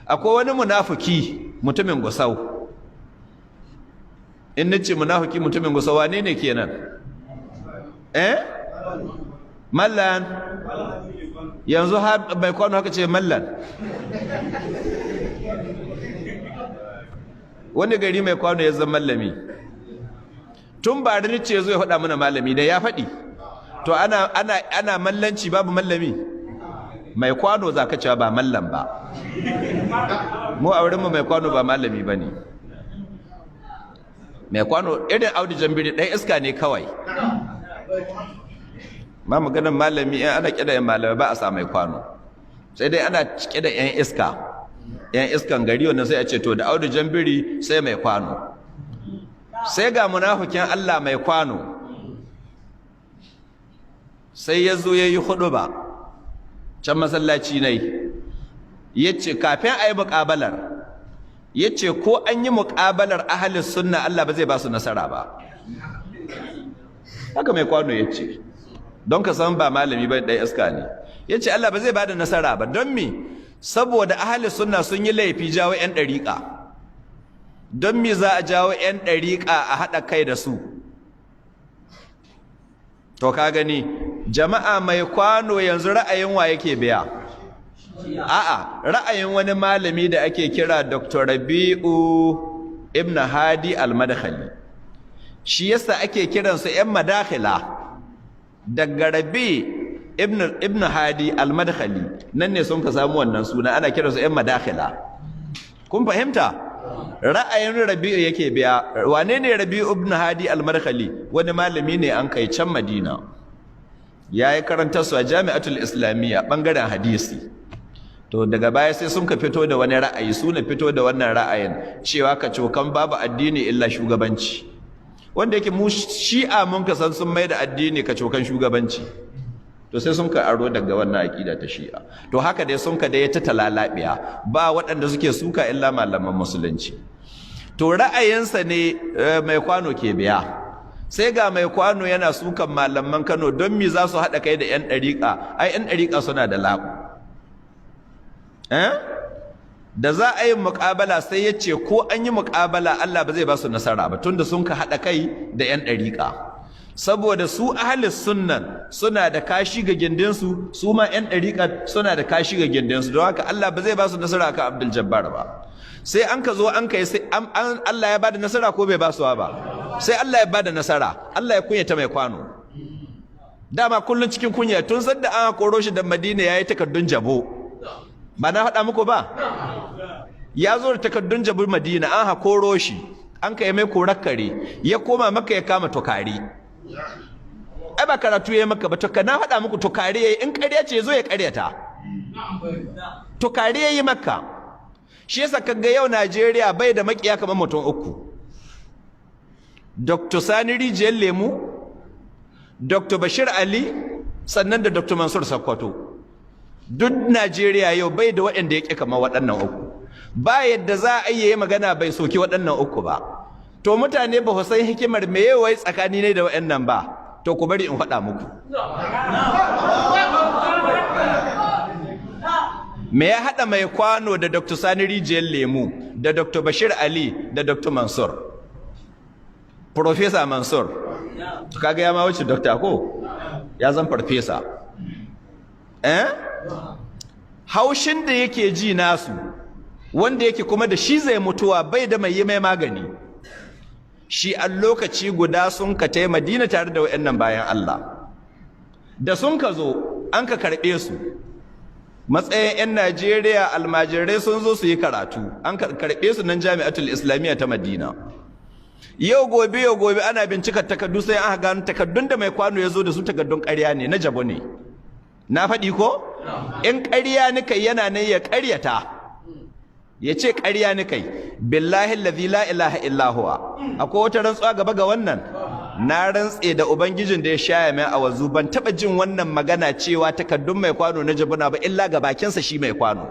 Akwai wani munafiki mutumin Gusau. In nace munafiki mutumin Gusau, wane ne kenan? Eh, mallan yanzu har mai kwano haka ce mallan. Wani gari mai kwano ya zama mallami. Tun ba da ce zo ya faɗa mana malami da ya faɗi. To ana mallanci babu mallami. Mai kwano za ka cewa ba mallam ba. Mu a wurinmu mai kwano ba malami ba ne. Mai kwano irin Audu Jambiri ɗan iska ne kawai. Ma maganar malami, in ana ƙida yan malami ba a sa mai kwano. Sai dai ana ƙida yan iska. Yan iskan gari wannan sai a ce to da Audu Jambiri sai mai kwano. Sai ga munafikin Allah mai kwano. Sai ya zo ya yi huɗuba can masallaci nai. Ya ce kafin a yi muƙabalar, ya ce ko an yi muƙabalar ahalis sunna, Allah ba zai ba su nasara ba. Haka mai kwano ya ce, don ka san ba malami ba, ɗaya iska ne. Ya ce Allah ba zai ba da nasara ba. Don me? Saboda ahalis sunna sun yi laifi jawo 'yan ɗariƙa. Don me za a jawo 'yan ɗariƙa a haɗa kai da su? To ka gani jama'a, mai kwano yanzu ra'ayin wa yake biya? A'a, ra'ayin wani malami da ake kira Dr. Rabi'u Ibn Hadi Al-Madkhali. Shi yasa ake kiransu 'yan madakhila. Daga Rabi Ibn Hadi Al-Madkhali nan ne sun ka samu wannan suna, ana kiransu 'yan madakhila. Kun fahimta? Ra'ayin Rabi'u yake biya. Wane ne Rabi'u Ibn Hadi Al-Madkhali? Wani malami ne an kai can Madina. Ya yi karantar su a Jami'atul Islamiyya bangaren hadisi. To daga baya sai sun ka fito da wani ra'ayi, su na fito da wannan ra'ayin cewa ka cokan babu addini illa shugabanci. Wanda yake mu Shi'a mun ka san sun mai da addini ka cokan shugabanci. To sai sun ka aro daga wannan aƙida ta Shi'a. To haka dai sun ka dai ta talalabiya, ba waɗanda suke suka illa malaman musulunci. To ra'ayinsa ne mai kwano ke biya. Sai ga mai kwano yana sukan malaman Kano, don me za su haɗa kai da 'yan ɗariƙa? Ai 'yan ɗariƙa suna da laƙu. Eh? Da za a yi muƙabala sai ya ce ko an yi muƙabala Allah ba zai ba su nasara ba, tunda sun ka haɗa kai da 'yan ɗariƙa. Saboda su ahalis sunnan suna da kashi ga gindinsu, su ma 'yan ɗariƙa suna da kashi ga gindinsu, don haka Allah ba zai ba su nasara akan Abdul Jabbar ba. Sai an ka zo an kai, sai Allah ya bada nasara ko bai ba su ba? Sai Allah ya bada nasara, Allah ya kunyata mai kwano. Dama kullun cikin kunya, tun sanda an koro shi da Madina yayi takardun jabo. Ba na faɗa muku ba? Ya zo da takardun jabo Madina, an hakoro shi, an kai mai korar kare, ya koma Maka ya kama tukari. Ai ba karatu yayi maka ba, to na faɗa muku tukari yayi, in ƙarya ce zo ya ƙaryata. Tukari yayi Maka. Shi yasa kaga yau Najeriya bai da makiya kamar mutum uku. Dr. Sani Rijiyar Lemu, Dr. Bashir Ali, sannan da Dr. Mansur Sakkwato. Duk Najeriya yau bai da waɗanda ya ƙi kamar waɗannan uku. Ba yadda za a yi magana bai soki waɗannan uku ba. To mutane ba su san hikimar me wai tsakani ne da waɗannan ba. To ku bari in faɗa muku. Me ya haɗa mai kwano da Dr. Sani Rijiyar Lemu da Dr. Bashir Ali da Dr. Mansur? Professor Mansur. To kaga ya ma wuce doctor ko? Ya zan farfesa. Eh? Haushin da yake ji nasu, wanda yake kuma da shi zai mutuwa, bai da mai yi mai magani. Shi a lokaci guda sun ka tai Madina tare da wayannan bayan Allah. Da sun ka zo, an ka karɓe su. Matsayin 'yan Najeriya almajirai sun zo su yi karatu, an karɓe su nan Jami'atul Islamiyya ta Madina. Yau gobe, yau gobe, ana bincikar takardu, sai an gano takardun da mai kwano ya zo da su takardun ƙarya ne, na jabo ne. Na faɗi ko? In ƙarya ni kai, yana nan ya ƙaryata. Ya ce ƙarya ni kai. Billahi allazi la ilaha illa huwa. Akwai wata rantsuwa gaba ga wannan? Na rantse da ubangijin da ya shaya mai a wazu, ban taba jin wannan magana cewa takardun mai kwano na jabuna ba illa ga bakinsa shi mai kwano.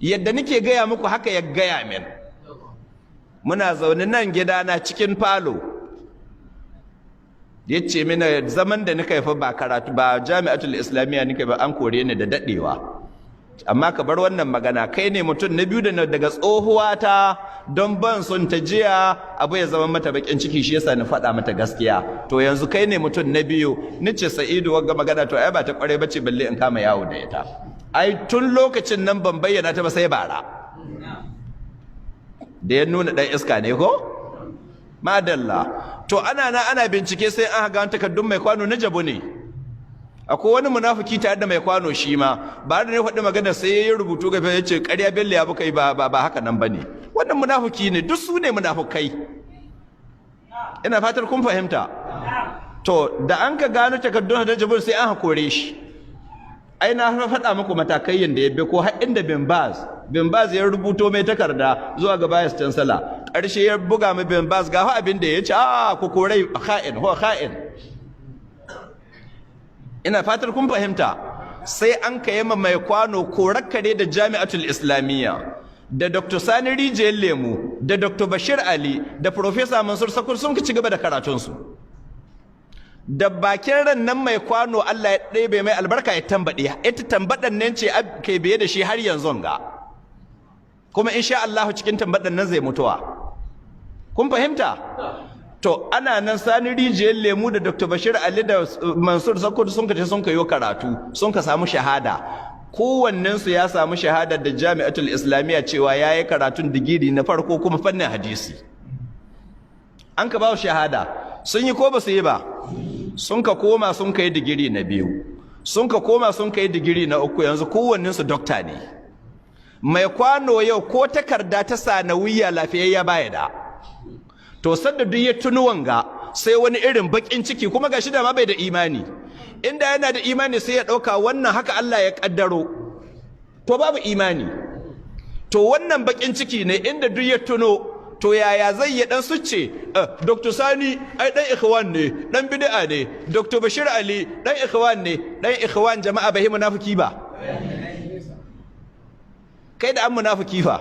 Yadda nake gaya muku haka ya gaya min. Muna zaune nan gidana cikin falo. Ya ce mina zaman da nika fa ba karatu ba, Jami'atul Islamiyya nika ba, an kore ni da dadewa. Amma ka bar wannan magana, kai ne mutum na biyu da daga tsohuwa ta, don ban son ta jiya abu ya zama mata bakin ciki, shi yasa ni faɗa mata gaskiya. To yanzu kai ne mutum na biyu. Ni ce, "Sa'idu, wagga magana to ai ba ta kware bace balle in kama yawo da ita." Ai tun lokacin nan ban bayyana ta ba sai bara da ya nuna dan iska ne ko. Madalla. To ana na ana bincike, sai an ga takardun Mai Kwano na jabu ne. Akwai wani munafiki tare da Mai Kwano, shi ma ba da ne faɗi magana sai ya yi rubutu gafe, ya ce ƙarya Bello ya buka yi, ba ba haka nan bane. Wannan munafiki ne, duk su ne munafukai. Ina fatar kun fahimta. To da an ka gano takardun da jabun, sai an hakore shi. Ai na faɗa muku matakai yanda ya bi ko har inda Bin Baz ya rubuto mai takarda zuwa ga Vice Chancellor. Ƙarshe ya buga mai Bin Baz, ga abin da ya ce, a ku korai, kha'in ho kha'in. Ina fatar kun fahimta. Sai an ka ma Mai Kwano korakkare da Jami'atul Islamiyya, da Dr. Sani Rijiyar Lemu, da Dr. Bashir Ali, da Professor Mansur Sakur, sun ci gaba da karatunsu. Da bakin ran nan Mai Kwano Allah ya ɗebe mai albarka, ya tambaɗe ita, tambaɗan nan ce ke biye da shi har yanzu ga, kuma insha Allah cikin tambaɗan nan zai mutuwa. Kun fahimta? To ana nan, Sani Rijiyar Lemu da Dr. Bashir Ali da Mansur Sakkwato sun kace sun kayo karatu, sun ka samu shahada. Kowannensu ya samu shahada da Jami'atul Islamiyya cewa ya yi karatun digiri na farko, kuma fannin hadisi. An ka ba shahada. Sun yi ko ba su yi ba? Sun ka koma sun ka yi digiri na biyu, sun ka koma sun ka yi digiri na uku. Yanzu kowannensu dokta ne. Mai Kwano yau ko takarda ta sanawiya lafiyayya baya da. To sadda duk ya tuni wanga, sai wani irin bakin ciki, kuma gashi da ma bai da imani. Inda yana da imani, sai ya dauka wannan haka Allah ya kaddaro. To babu imani. To wannan bakin ciki ne inda duk ya tuno. To yaya zai yi dan succe, Dr. Sani ai dan ikhwan ne, dan bid'a ne, Dr. Bashir Ali dan ikhwan ne, dan ikhwan. Jama'a, bai munafiki ba? Kai da an munafiki fa,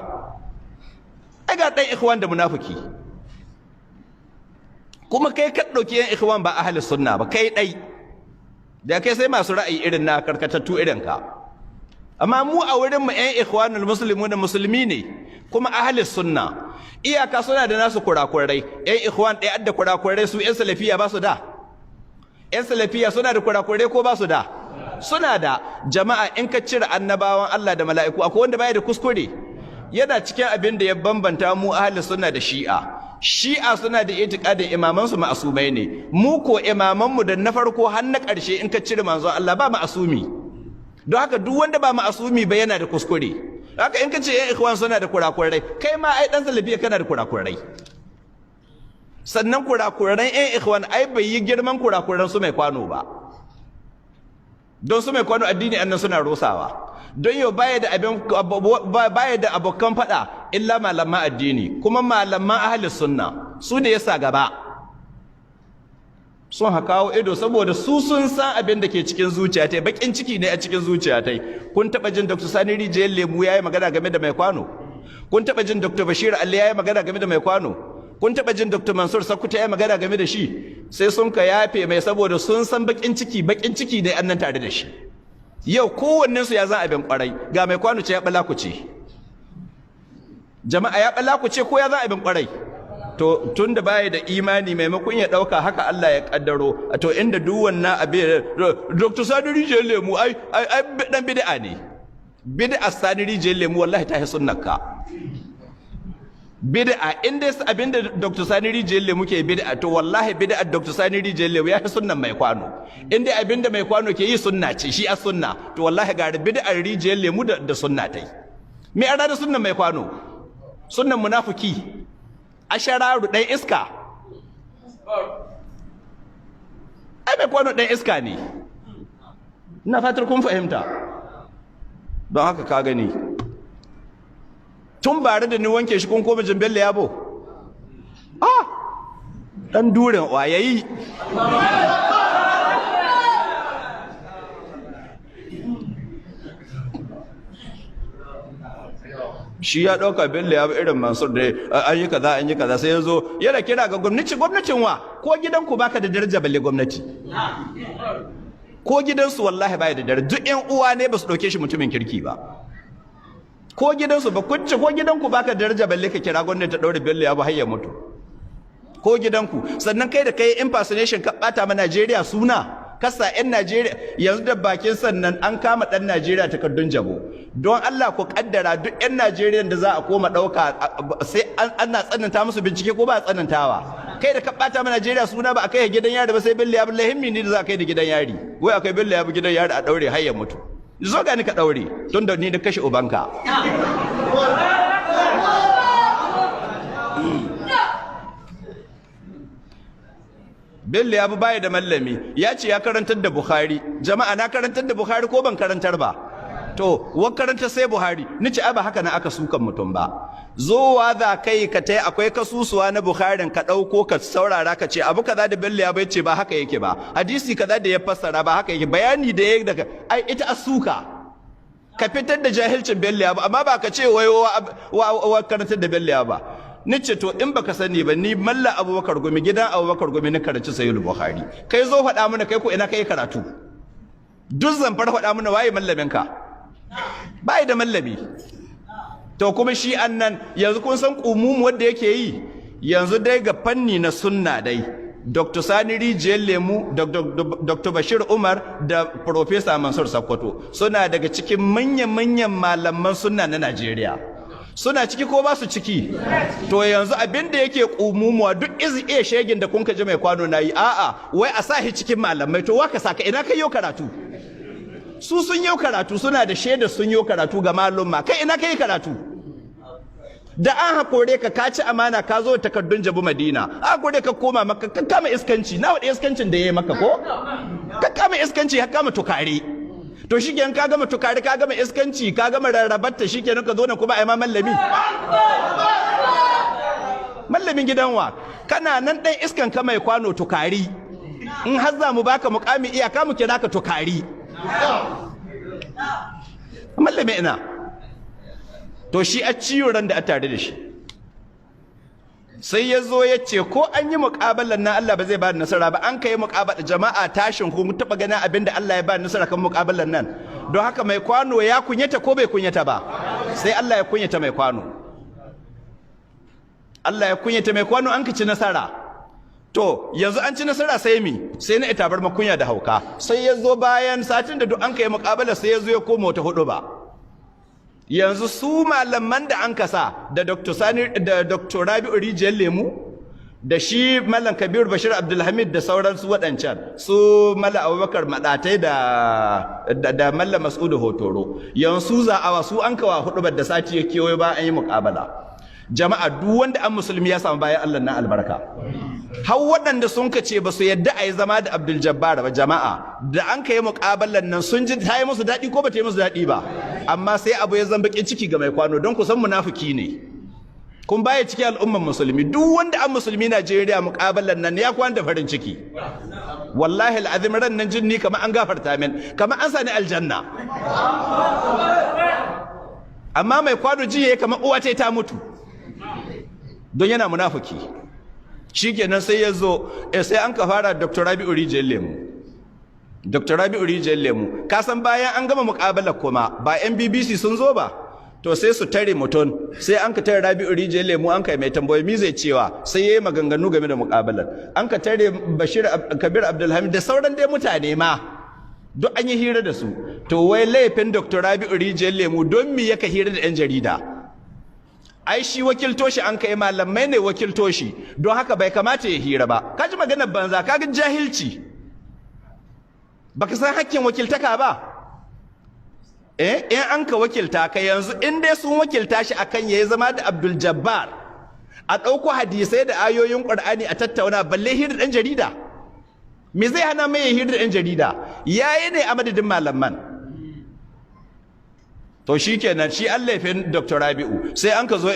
ai ga dan ikhwan da munafiki. Kuma kai ka ɗauki yan ikhwan ba ahli sunna ba, kai ɗai da kai sai masu ra'ayi irin na karkatattu irin ka. Amma mu a wurin mu, yan Ikhwanul Muslimun musulmi ne kuma ahli sunna, iyaka suna da nasu kurakurai. Yan ikhwan ɗaya adda kurakurai, su yan salafiya ba su da? Yan salafiya suna da kurakurai ko ba su da? Suna da. Jama'a, in ka cire annabawan Allah da mala'iku, akwai wanda baya da kuskure? Yana cikin abin da ya bambanta mu ahli sunna da Shi'a. Shi'a suna da itiqadin imamansu ma'asumai ne. Mu ko imamanmu da na farko har na ƙarshe, in ka cire manzon Allah, ba ma'asumi. Don haka duk wanda ba ma'asumi ba yana da kuskure. Haka in ka ce yan ikhwan suna da kurakurai, kai ma ai dan salafiya kana da kurakurai. Sannan kurakuran yan ikhwan ai bai yi girman kurakuran su Mai Kwano ba, don su Mai Kwano addini annan suna rosawa. Don yau baya da abin, baya da abokan fada illa malaman addini, kuma malaman ahli sunna su ne yasa gaba sun hakawo ido, saboda su sun san abin da ke cikin zuciya ta, bakin ciki ne a cikin zuciya ta. Kun taba jin Dr. Sani Rijiyar Lemu yayi magana game da Mai Kwano? Kun taba jin Dr. Bashir Ali yayi magana game da Mai Kwano? Kun taba jin Dr. Mansur Sakkwato yayi magana game da shi? Sai sun ka yafe mai, saboda sun san bakin ciki, bakin ciki ne annan tare da shi. Yau kowannen su ya zan abin kwarai. Ga Mai Kwano ce ya balakuce. Jama'a, ya balakuce ko ya zan abin kwarai? To tun da baya da imani, maimakon ya dauka haka Allah ya kaddaro, to inda duk wannan abin, Dr. Sani Rijiyar Lemu ai ai dan bid'a ne. Bid'a Sani Rijiyar Lemu wallahi ta hi sunnarka. Bid'a, in dai abinda Dr. Sani Rijiyar Lemu ke bid'a, to wallahi bid'a Dr. Sani Rijiyar Lemu ya fi sunnan Mai Kwano. In dai abinda Mai Kwano ke yi sunna ce, shi a sunna, to wallahi ga bid'ar Rijiyar Lemu da sunna tai. Me an da sunnan Mai Kwano? Sunnan munafiki, ashararu, ɗan iska. Ai Mai Kwano ɗan iska ne. Ina fatar kun fahimta. Don haka ka gani, tun bare da ni wanke shi, kun koma jin Bello Yabo, ah, ɗan durin wayayi. Shi ya ɗauka Bello ya bi irin Mansur da an yi kaza, an yi kaza, sai ya zo yana kira ga gwamnati. Gwamnatin wa? Ko gidanku baka da daraja balle gwamnati. Ko gidansu wallahi baya da daraja. Duk ƴan uwa ne ba su ɗauke shi mutumin kirki ba. Ko gidansu ba kunce, ko gidanku baka daraja balle ka kira gwamnati ta daure Bello Yabo har ya mutu. Ko gidanku. Sannan kai da kai impersonation ka bata ma Najeriya suna, kasa 'yan Najeriya yanzu da bakin, sannan an kama ɗan Najeriya takardun jabo. Don Allah ku kaddara duk 'yan Najeriya da za a koma ɗauka sai ana tsananta musu bincike ko ba a tsanantawa? Kai da ka bata ma Najeriya suna ba a kai gidan yari ba, sai Bello Yabo lahimmi ne da za a kai da gidan yari. Wai akai Bello Yabo gidan yari a ɗaure har ya mutu. Zo gani ka ɗaure, tun da ni da kashe ubanka. Bello ya bi baya da mallami, ya ce ya karantar da Bukhari. Jama'a, na karantar da Bukhari ko ban karantar ba? To wa karanta sai Buhari? Ni ce ba haka na aka sukan mutum ba. Zowa za kai ka tai, akwai kasusuwa na Bukharin, ka ɗauko ka saurara, ka ce abu kaza da Bello ya bai ce ba haka yake ba, hadisi kaza da ya fassara ba haka yake, bayani da ya daga ai ita asuka ka fitar da jahilcin Bello ya ba, amma ba ka ce wai wa karantar da Bello ya ba. Ni ce to in baka sani ba, ni Malla Abubakar Gumi, gidan Abubakar Gumi ni karanci Sahih Bukhari. Kai zo faɗa mana, kai ko ina kai karatu? Duk Zamfara faɗa mana waye mallamin ka? Bai da mallami. To kuma shi annan yanzu kun san kumumu wanda yake yi yanzu dai ga fanni na sunna dai, Dr. Sani Rijiyar Lemu, Dr. Bashir Umar da Professor Mansur Sakkwato suna daga cikin manyan-manyan malaman sunna na Najeriya. Suna ciki ko ba su ciki? To yanzu abin da yake kumumuwa duk izi iya shegin da kun ka ji mai kwano na yi, a'a, wai a sa shi cikin malamai. To waka saka ina kai yau karatu? Su sun yi karatu, suna da shaida sun yi karatu ga malumma. Kai ina kai karatu? Da an hakore ka, ka ci amana, ka zo takardun jabu Madina, a hakore ka koma maka, ka kama iskanci. Na wada iskancin da yayi maka ko ka kama iskanci, ka kama tukare. To shikenan, ka gama tukare, ka gama iskanci, ka gama rarrabarta, shikenan ka zo nan kuma ai ma mallami. Mallamin gidan wa? Kana nan dan iskan ka mai kwano tukari. In har za mu baka mukami, iyaka mu kira ka tukari. Mallami ina? To shi a ciwo ran da a tare da shi, sai ya zo ya ce ko an yi muƙabalar nan Allah ba zai ba da nasara ba. An kai muƙabala, jama'a, tashin ku taɓa ganin abin da Allah ya ba da nasara kan muƙabalar nan. Don haka mai kwano ya kunyata ko bai kunyata ba? Sai Allah ya kunyata mai kwano, Allah ya kunyata mai kwano, an ci nasara. To yanzu an ci nasara, sai mi? Sai na itabar makunya da hauka. Sai ya zo bayan satin da duk an kai muƙabala, sai ya zo ya koma wata hudu ba. Yanzu su malaman da an kasa da Dr. Sani da Dr. Rabi'u Rijiyar Lemu da shi Mallam Kabir Bashir Abdulhamid da sauran su waɗancan, su Mallam Abubakar Madatai da Mallam Mas'udu Hotoro, yanzu za awa su an kawa hudubar da sati ya kewaye ba an yi muƙabala. Jama'a, duk wanda an musulmi ya samu bayan Allah na albarka. Har waɗanda sun kace ba su yadda a yi zama da Abdul Jabbar ba, jama'a, da an kai muƙabalan nan sun ji ta yi musu daɗi ko ba ta yi musu daɗi ba? Amma sai abu ya zama bakin ciki ga mai kwano, don ku san munafiki ne kun baya cikin al'umman musulmi. Duk wanda an musulmi Najeriya, muƙabalan nan ya kwana da farin ciki. Wallahi al'azim, ran nan jinni kamar an gafarta min, kamar an sani aljanna. Amma mai kwano ji yayi kamar uwa ta mutu, don yana munafiki. Shikenan sai ya zo, sai an ka fara Dr. Rabi'u Rijiyar Lemu. Dr. Rabi'u Rijiyar Lemu, ka san bayan an gama muƙabalar kuma ba NBBC sun zo ba? To sai su tare mutum. Sai an ka tare Rabi'u Rijiyar Lemu, an kai mai tambayoyi mi zai cewa, sai yayi maganganu game da muƙabalar. An ka tare Bashir Kabir Abdulhamid da sauran dai mutane ma, duk an yi hira da su. To wai laifin Dr. Rabi'u Rijiyar Lemu don me yaka hira da 'yan jarida? Ai shi wakilto shi an kai, malamai ne wakilto shi, don haka bai kamata ya hira ba. Kaji maganar banza, kaga jahilci, baka san hakkin wakiltaka ba. Eh, in an ka wakilta ka yanzu, in dai sun wakilta shi akan yayi zama da Abdul Jabbar a ɗauko hadisai da ayoyin Qur'ani a tattauna, balle hira ɗan jarida, me zai hana mai hira ɗan jarida? Yayi ne a madadin malaman. To shi kenan, shi an laifin Dr. Rabi'u. Sai an ka zo,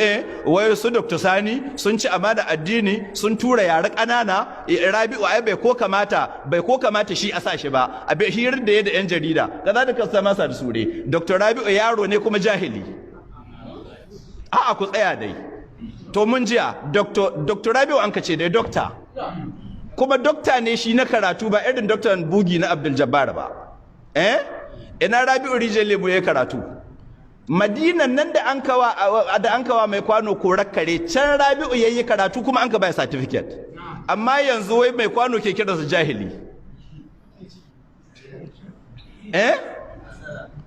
wai su Dr. Sani sun ci amana addini, sun tura yara ƙanana. Rabi'u ai bai ko kamata shi a sa shi ba a hirar da ya da yan jarida kaza da kasa masa da sure. Dr. Rabi'u yaro ne kuma jahili. A'a, ku tsaya dai. To mun jiya Dr. Rabi'u an ka ce dai doctor, kuma doctor ne shi na karatu, ba irin doctor bugi na Abdul Jabbar ba. Eh, ina Rabi'u Rijiyar Lemu ya karatu? Madinan nan da an kawa mai kwano korar kare, can Rabi'u yayi karatu kuma an ka bai certificate. Amma yanzu wai mai kwano ke kiransa jahili. Eh,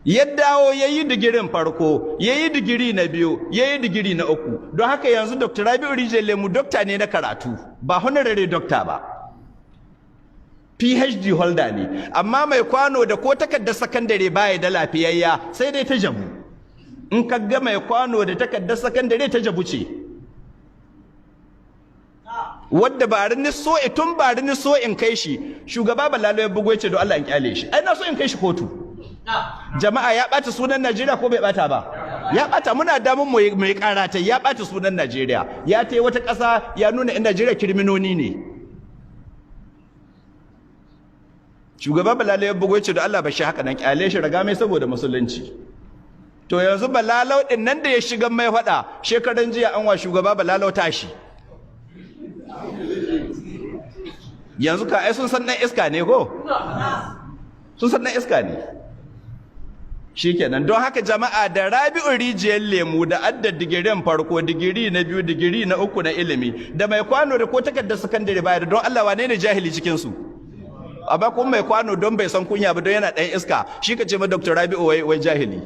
ya dawo ya yi digirin farko, ya yi digiri na biyu, ya yi digiri na uku. Don haka yanzu Dr. Rabi'u Rijiyar Lemu dokta ne na karatu, ba honorary doctor ba, PhD holder ne. Amma mai kwano da ko takardar sakandare baya da lafiyayya, sai dai ta jabu. In ka ga mai kwano da takardar sakandare, ta jabu ce wadda bari ni so tun bari ni so in kai shi. Shugaba Balalo ya bugo, ya ce don Allah in kyale shi. Ai na so in kai shi kotu. Jama'a, ya bata sunan Najeriya ko bai bata ba? Ya bata. Muna damun mu yi karata. Ya bata sunan Najeriya. Ya tai wata ƙasa ya nuna in Najeriya kirminoni ne. Shugaba Balalo ya bugo, ya ce da Allah ba shi haka nan, kyale shi, raga mai saboda musulunci. To yanzu Balalau din nan da ya shiga mai fada, shekaran jiya an wa shugaba Balalau tashi. Yanzu ka ai sun san dan iska ne, ko sun san dan iska ne. Shikenan. Don haka jama'a, da Rabi'u Rijiyar Lemu da adda digirin farko, digiri na biyu, digiri na uku na ilimi, da mai kwano da ko takardar sakandare baya da, don Allah wane ne jahili cikin su? Amma kuma mai kwano, don bai san kunya ba, don yana dan iska, shi ka ce ma Dr. Rabi'u wai jahili,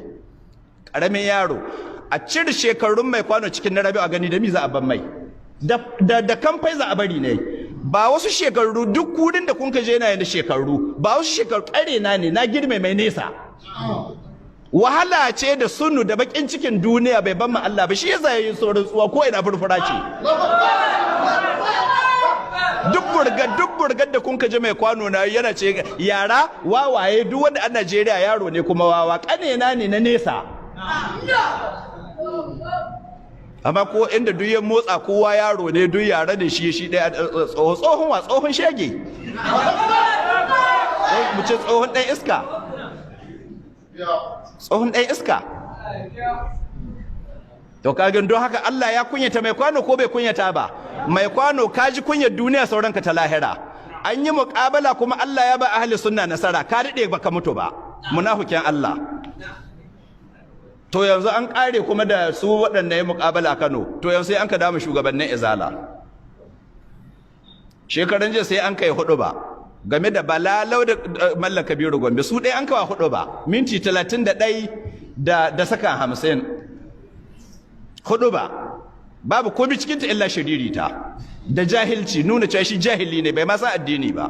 karamin yaro. A cire shekarun mai kwano cikin na Rabi'u a gani, da mi za a ban mai? Da kamfai za a bari ne, ba wasu shekaru. Duk wurin da kun ka je yana da shekaru, ba wasu shekaru. Kare na ne, na girme mai nesa. Wahala ce da sunu da bakin cikin duniya bai ban ma Allah ba, shi yasa yayin saurin tsuwa, ko ina furfura ce. Duk burgar da kun ka je mai kwano na yana ce yara wawaye, duk wanda a Najeriya yaro ne kuma wawa. Kane na ne na nesa. Amma ko inda duk ya motsa, kowa yaro ne, duk yara ne. Shi ɗaya tsohon wa, tsohon shege, mu ce tsohon ɗan iska, tsohon ɗan iska. To kagin, don haka Allah ya kunyata mai kwano ko bai kunyata ba? Mai kwano, kaji kunyar duniya, sauran ka ta lahira. An yi muƙabala kuma Allah ya ba ahli sunna nasara. Ka daɗe baka mutu ba, munafikin Allah. To yanzu an ƙare kuma da su waɗanda ya muƙabala Kano. To yanzu sai an ka dama shugabannin Izala. Shekaran jiya sai an kai hudu ba game da Balalau da Mallam Kabiru Gombe. Su ɗaya an kawa hudu ba, minti 31 da saka 50. Hudu ba babu komai cikinta illa shiririta da jahilci, nuna cewa shi jahili ne, bai ma san addini ba.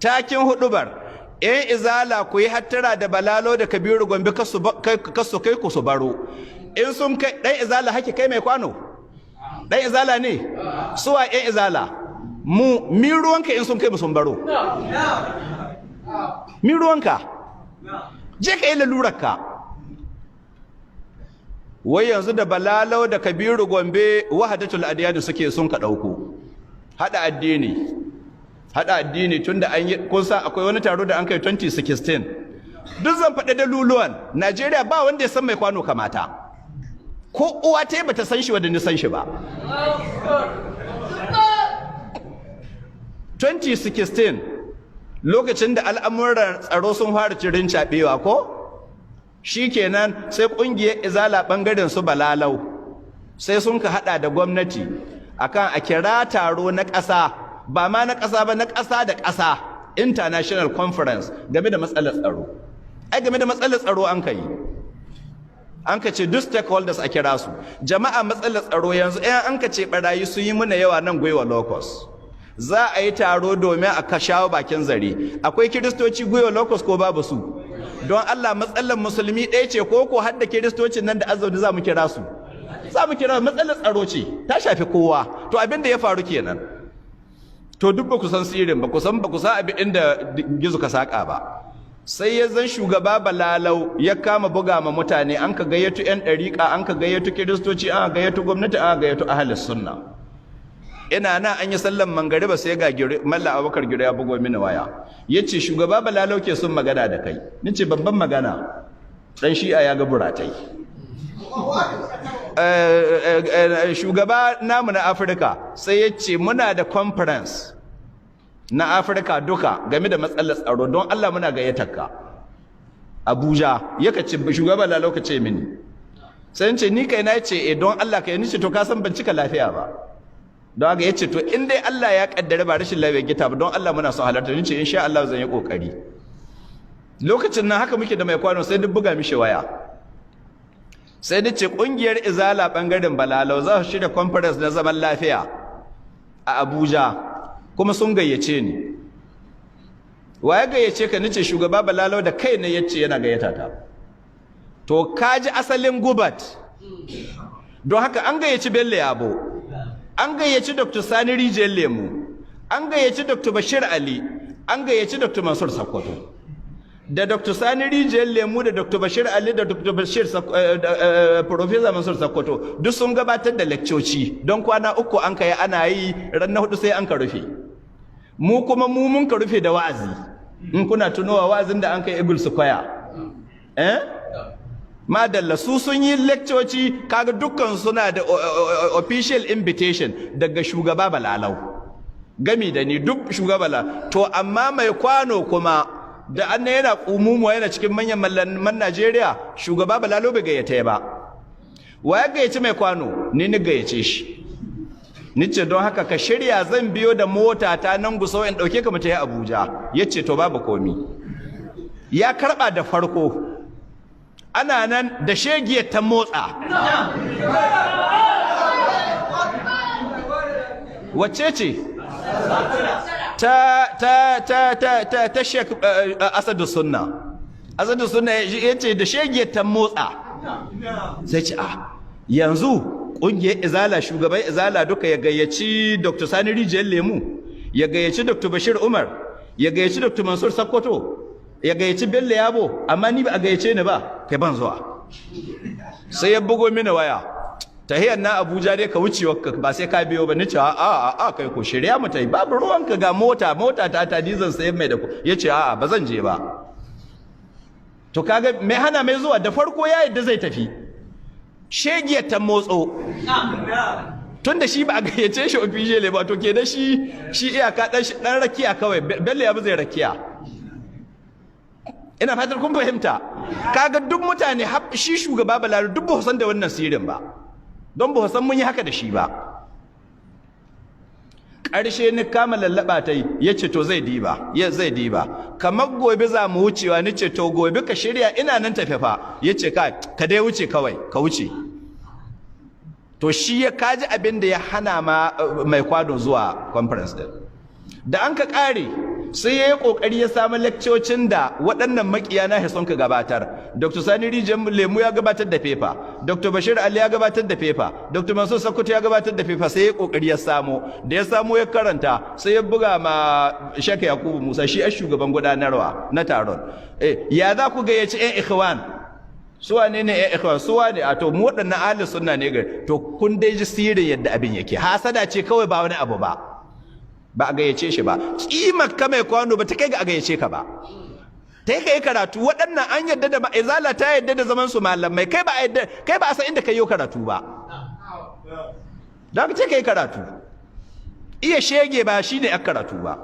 Takin hudubar: ‘yan Izala, ku yi hattara da Balalo da Kabiru Gombe, kasu kai ku su baro. In sun kai, ɗan Izala haki kai mai kwano, ɗan Izala ne suwa ‘yan Izala mu mi ruwanka in sun kai mu sun baro? Mi ruwanka? Je ka yi lalurarka. Wai yanzu da Balalau da Kabiru Gombe wahadatul adiyani suke sun ka ɗauko haɗa addini, haɗa addini. Tunda an yi, kun san akwai wani taro da an kai 2016. Duk zan faɗi daluluwan. Najeriya ba wanda ya san mai kwano kamata, ko uwa ta bata san shi wadda ni san shi ba. 2016, lokacin da al'amuran tsaro sun fara cirin caɓewa, ko shikenan sai ƙungiyar Izala ɓangaren su Balalau sai sun ka haɗa da gwamnati akan a kira taro na ƙasa, ba ma na ƙasa ba, na ƙasa da ƙasa, international conference game da matsalar tsaro. Ai game da matsalar tsaro an ka yi, an ka ce duk stakeholders a kira su. Jama'a, matsalar tsaro yanzu ɗayan an ka ce barayi sun yi muna yawa nan Gwiwa Locust, za a yi taro domin a shawo bakin zare. Akwai Kiristoci Gwiwa Locust ko babu su? Don Allah, matsalar musulmi ɗaya ce ko ko har da Kiristocin nan da azauni za mu kira su? Za mu kira. Matsalar tsaro ce, ta shafi kowa. To abin da ya faru kenan. To duk ba ku san sirrin ba, ku san ba ku san abin inda gizo ka saka ba. Sai ya zan shugaba Balalau ya kama buga ma mutane, an ka gayyato 'yan ɗariƙa, an ka gayyato Kiristoci, an ka gayyato gwamnati, an ka gayyato ahalis sunna. Ina nan an yi sallan mangariba, sai ga Mallam Abubakar Gire ya bugo mini waya, yace shugaba Balalau ke son magana da kai. Nace babban magana, dan Shi'a ya ga buratai. Shugaba namu na Afirka sai ya ce muna da conference na Afirka duka game da matsalar tsaro, don Allah muna gayyatar ka. Abuja. Yaka ce shugaba Lalau ka ce mini. Sai ce ni kai na ce eh, don Allah ka yi. Ni ce to ka san ban cika lafiya ba. Don haka yace to in dai Allah ya kaddare ba rashin lafiya gita ba, don Allah muna son halarta. Ni ce insha Allah zan yi kokari. Lokacin nan haka muke da mai kwano, sai duk buga mishi waya. Sai ni ce kungiyar Izala bangaren Balalau za su shirya conference na zaman lafiya a Abuja, kuma sun gayyace ni. Wa ya gayyace ka? Nace shugaba Balalau da kai ne yace yana gayyata ta. To kaji asalin gubat. Don haka an gayyaci Bello Yabo, an gayyaci Dr. Sani Rijiyar Lemu, an gayyaci Dr. Bashir Ali, an gayyaci Dr. Mansur Sakkwato. Da Dr. Sani Rijiyar Lemu da Dr. Bashir Ali da Dr. Bashir Professor Mansur Sakkwato duk sun gabatar da lekcoci, don kwana 3 an kai ana yi, ran na 4 sai an ka rufe. Mu kuma mu mun ka rufe da wa'azi. In kuna tunowa wa'azin da an kai Eagle Square, eh, madalla. Su sun yi lekcoci, kaga dukkan suna da official invitation daga shugaba Balalau gami da ni, duk shugaba la. To amma mai kwano kuma da an yana kumumuwa yana cikin manyan mallaman Najeriya, shugaba Balalau bai gayyata ba. Wa ya gayyaci mai kwano? Ni ni gayyace shi. Ni ce don haka ka shirya, zan biyo da mota ta nan Gusau in dauke ka mu tafi Abuja. Yace to babu komi. Ya karba da farko. Ana nan da shegiyar ta motsa. Wacce ce? Ta ta ta ta ta ta Sheikh Asadu Sunna. Asadu Sunna yace da shegiyar ta motsa. Sai ce ah, yanzu kungiyar Izala, shugaban Izala duka ya gayyaci Dr. Sani Rijiyar Lemu, ya gayyaci Dr. Bashir Umar, ya gayyaci Dr. Mansur Sakkwato, ya gayyaci Bello Yabo, amma ni ba a gayyace ni ba, kai ban zuwa. Sai ya bugo mini waya, tahiyar na Abuja dai ka wuce ba sai ka biyo ba. Ni ce a a a, kai ko shirya mu tai, babu ruwanka, ga mota, mota ta ta dizan sayan mai da ku. Yace a a, ba zan je ba. To kaga mai hana mai zuwa da farko ya yadda zai tafi, shegiyar ta motso. Tunda shi ba a gayyace shi officially ba, to kenan shi shi iyaka dan rakiya kawai, Bello ya zai rakiya. Ina fatar kun fahimta. Kaga duk mutane, shi shugaba Balalu, duk ba san da wannan sirrin ba, don ba san mun yi haka da shi ba. Ƙarshe ni kama lallaba ta yi, ya ce to zai diba, ya zai diba. Kamar gobe za mu wucewa, ni ce to gobe ka shirya ina nan tafe fa. Ya ce ka dai wuce kawai, ka wuce. To shi ya kaji abin da ya hana ma mai kwano zuwa conference din. Da an ka ƙare, sai ya yi ƙoƙari ya samu lekcocin da waɗannan makiya na son ka gabatar. Dr. Sani Rijiyar Lemu ya gabatar da paper, Dr. Bashir Ali ya gabatar da paper, Dr. Mansur Sakkwato ya gabatar da paper. Sai ya yi ƙoƙari ya samu, da ya samu ya karanta, sai ya buga ma Sheikh Yakubu Musa, shi a shugaban gudanarwa na taron. Ya za ku gayyaci 'yan Ikhwan? Su wane ne 'yan Ikhwan? Su wane? A to mu waɗannan ahli sunna ne gari. To kun dai ji sirrin yadda abin yake. Hasada ce kawai, ba wani abu ba. Ba a gayyace shi ba. Kimar ka mai kwano ba ta kai ga a gayyace ka ba. Ta yi kai karatu, waɗannan an yadda da Izala ta yadda da zaman su malamai, kai ba a yadda, kai ba a san inda kai yi karatu ba. Don ka ce kai karatu, iya shege ba shine aka karatu ba.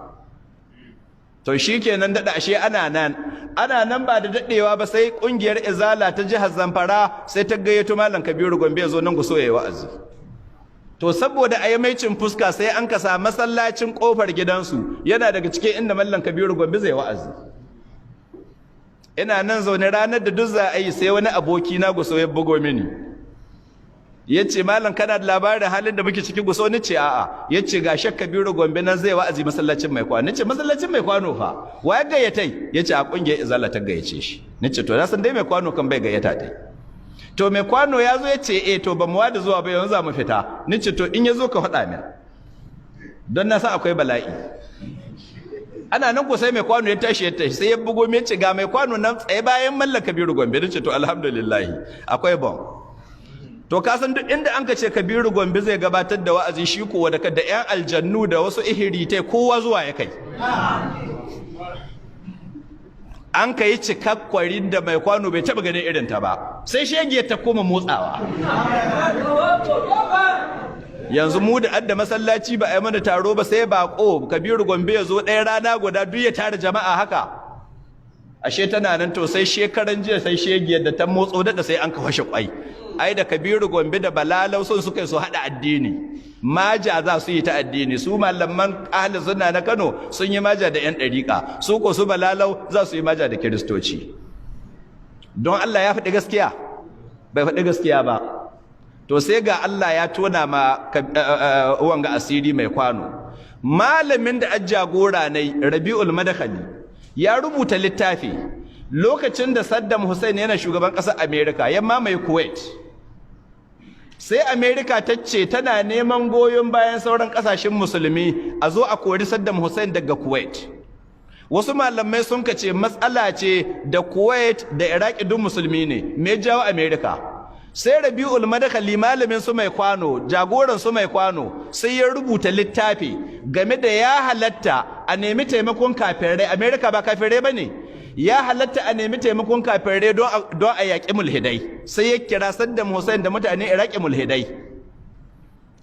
To shikenan, daɗa ashe ana nan, ana nan, ba da daɗewa ba sai ƙungiyar Izala ta jihar Zamfara sai ta gayyato Malam Kabiru Gombe ya zo nan Guso ya yi wa'azi. To saboda a yi maicin fuska, sai an kasa masallacin kofar gidansu yana daga cikin inda Mallam Kabiru Gombe zai wa'azi. Ina nan zaune ranar da duk za a yi, sai wani aboki na Guso ya bugo mini, ya ce malam, kana da labarin halin da muke ciki Guso? Ni ce a'a. Ya ce ga Shek Kabiru Gombe nan zai wa'azi masallacin mai kwano. Ni ce masallacin mai kwano fa? Wa ya gayyatai? Ya ce a kungiyar Izala ta gayyace shi. Ni ce to na san dai mai kwano kan bai gayyata tai. To mai kwano ya zo? Ya ce eh. To ba mu wada zuwa ba, yanzu za mu fita. Ni ce to in ya zo ka faɗa min, don na san akwai bala'i. Ana nan ko sai mai kwano ya tashi, ya tashi, sai ya bugo mai, ce ga mai kwano nan tsaye bayan Mallam Kabiru Gombe. Ni ce to alhamdulillah, akwai bon. To ka san duk inda an ka ce Kabiru Gombe zai gabatar da wa'azi, shi ko da da yan aljannu da wasu ihiritai kowa zuwa ya kai. An ka yi cikakwarin da mai kwano bai taɓa ganin irin ta ba, sai shege ta koma motsawa. Yanzu mu da adda masallaci ba a yi mana taro ba, sai bako Kabiru Gombe ya zo ɗaya rana guda duk ya tara jama'a haka. Ashe tana nan. To sai shekaran jiya sai shegiyar da ta motso da sai an ka fashe kwai. Ai da Kabiru Gombe da Balalau sun suka su hada addini, maja za su yi ta addini. Su malaman ahli sunna na Kano sun yi maja da yan dariƙa, su ko su Balalau za su yi maja da Kiristoci. Don Allah, ya faɗi gaskiya? Bai faɗi gaskiya ba. To sai ga Allah ya tona ma wanga asiri. Mai kwano, malamin da jagora ne, Rabi'ul Madakhali, ya rubuta littafi lokacin da Saddam Hussein yana shugaban ƙasar America ya mamaye Kuwait. Sai America ta ce tana neman goyon bayan sauran ƙasashen Musulmi a zo a kori Saddam Hussein daga Kuwait. Wasu malamai sun ce matsala ce da Kuwait da Iraki duk Musulmi ne, me jawo America? Sai Rabi'ul Madakhali, malamin su mai kwano, jagoran su mai kwano, sai ya rubuta littafi game da ya halatta a nemi taimakon kafirai. America ba kafirai bane. Ya halatta a nemi taimakon kafirai don a yaƙi mulhidai. Sai ya kira Saddam Hussein da mutanen Iraki mulhidai,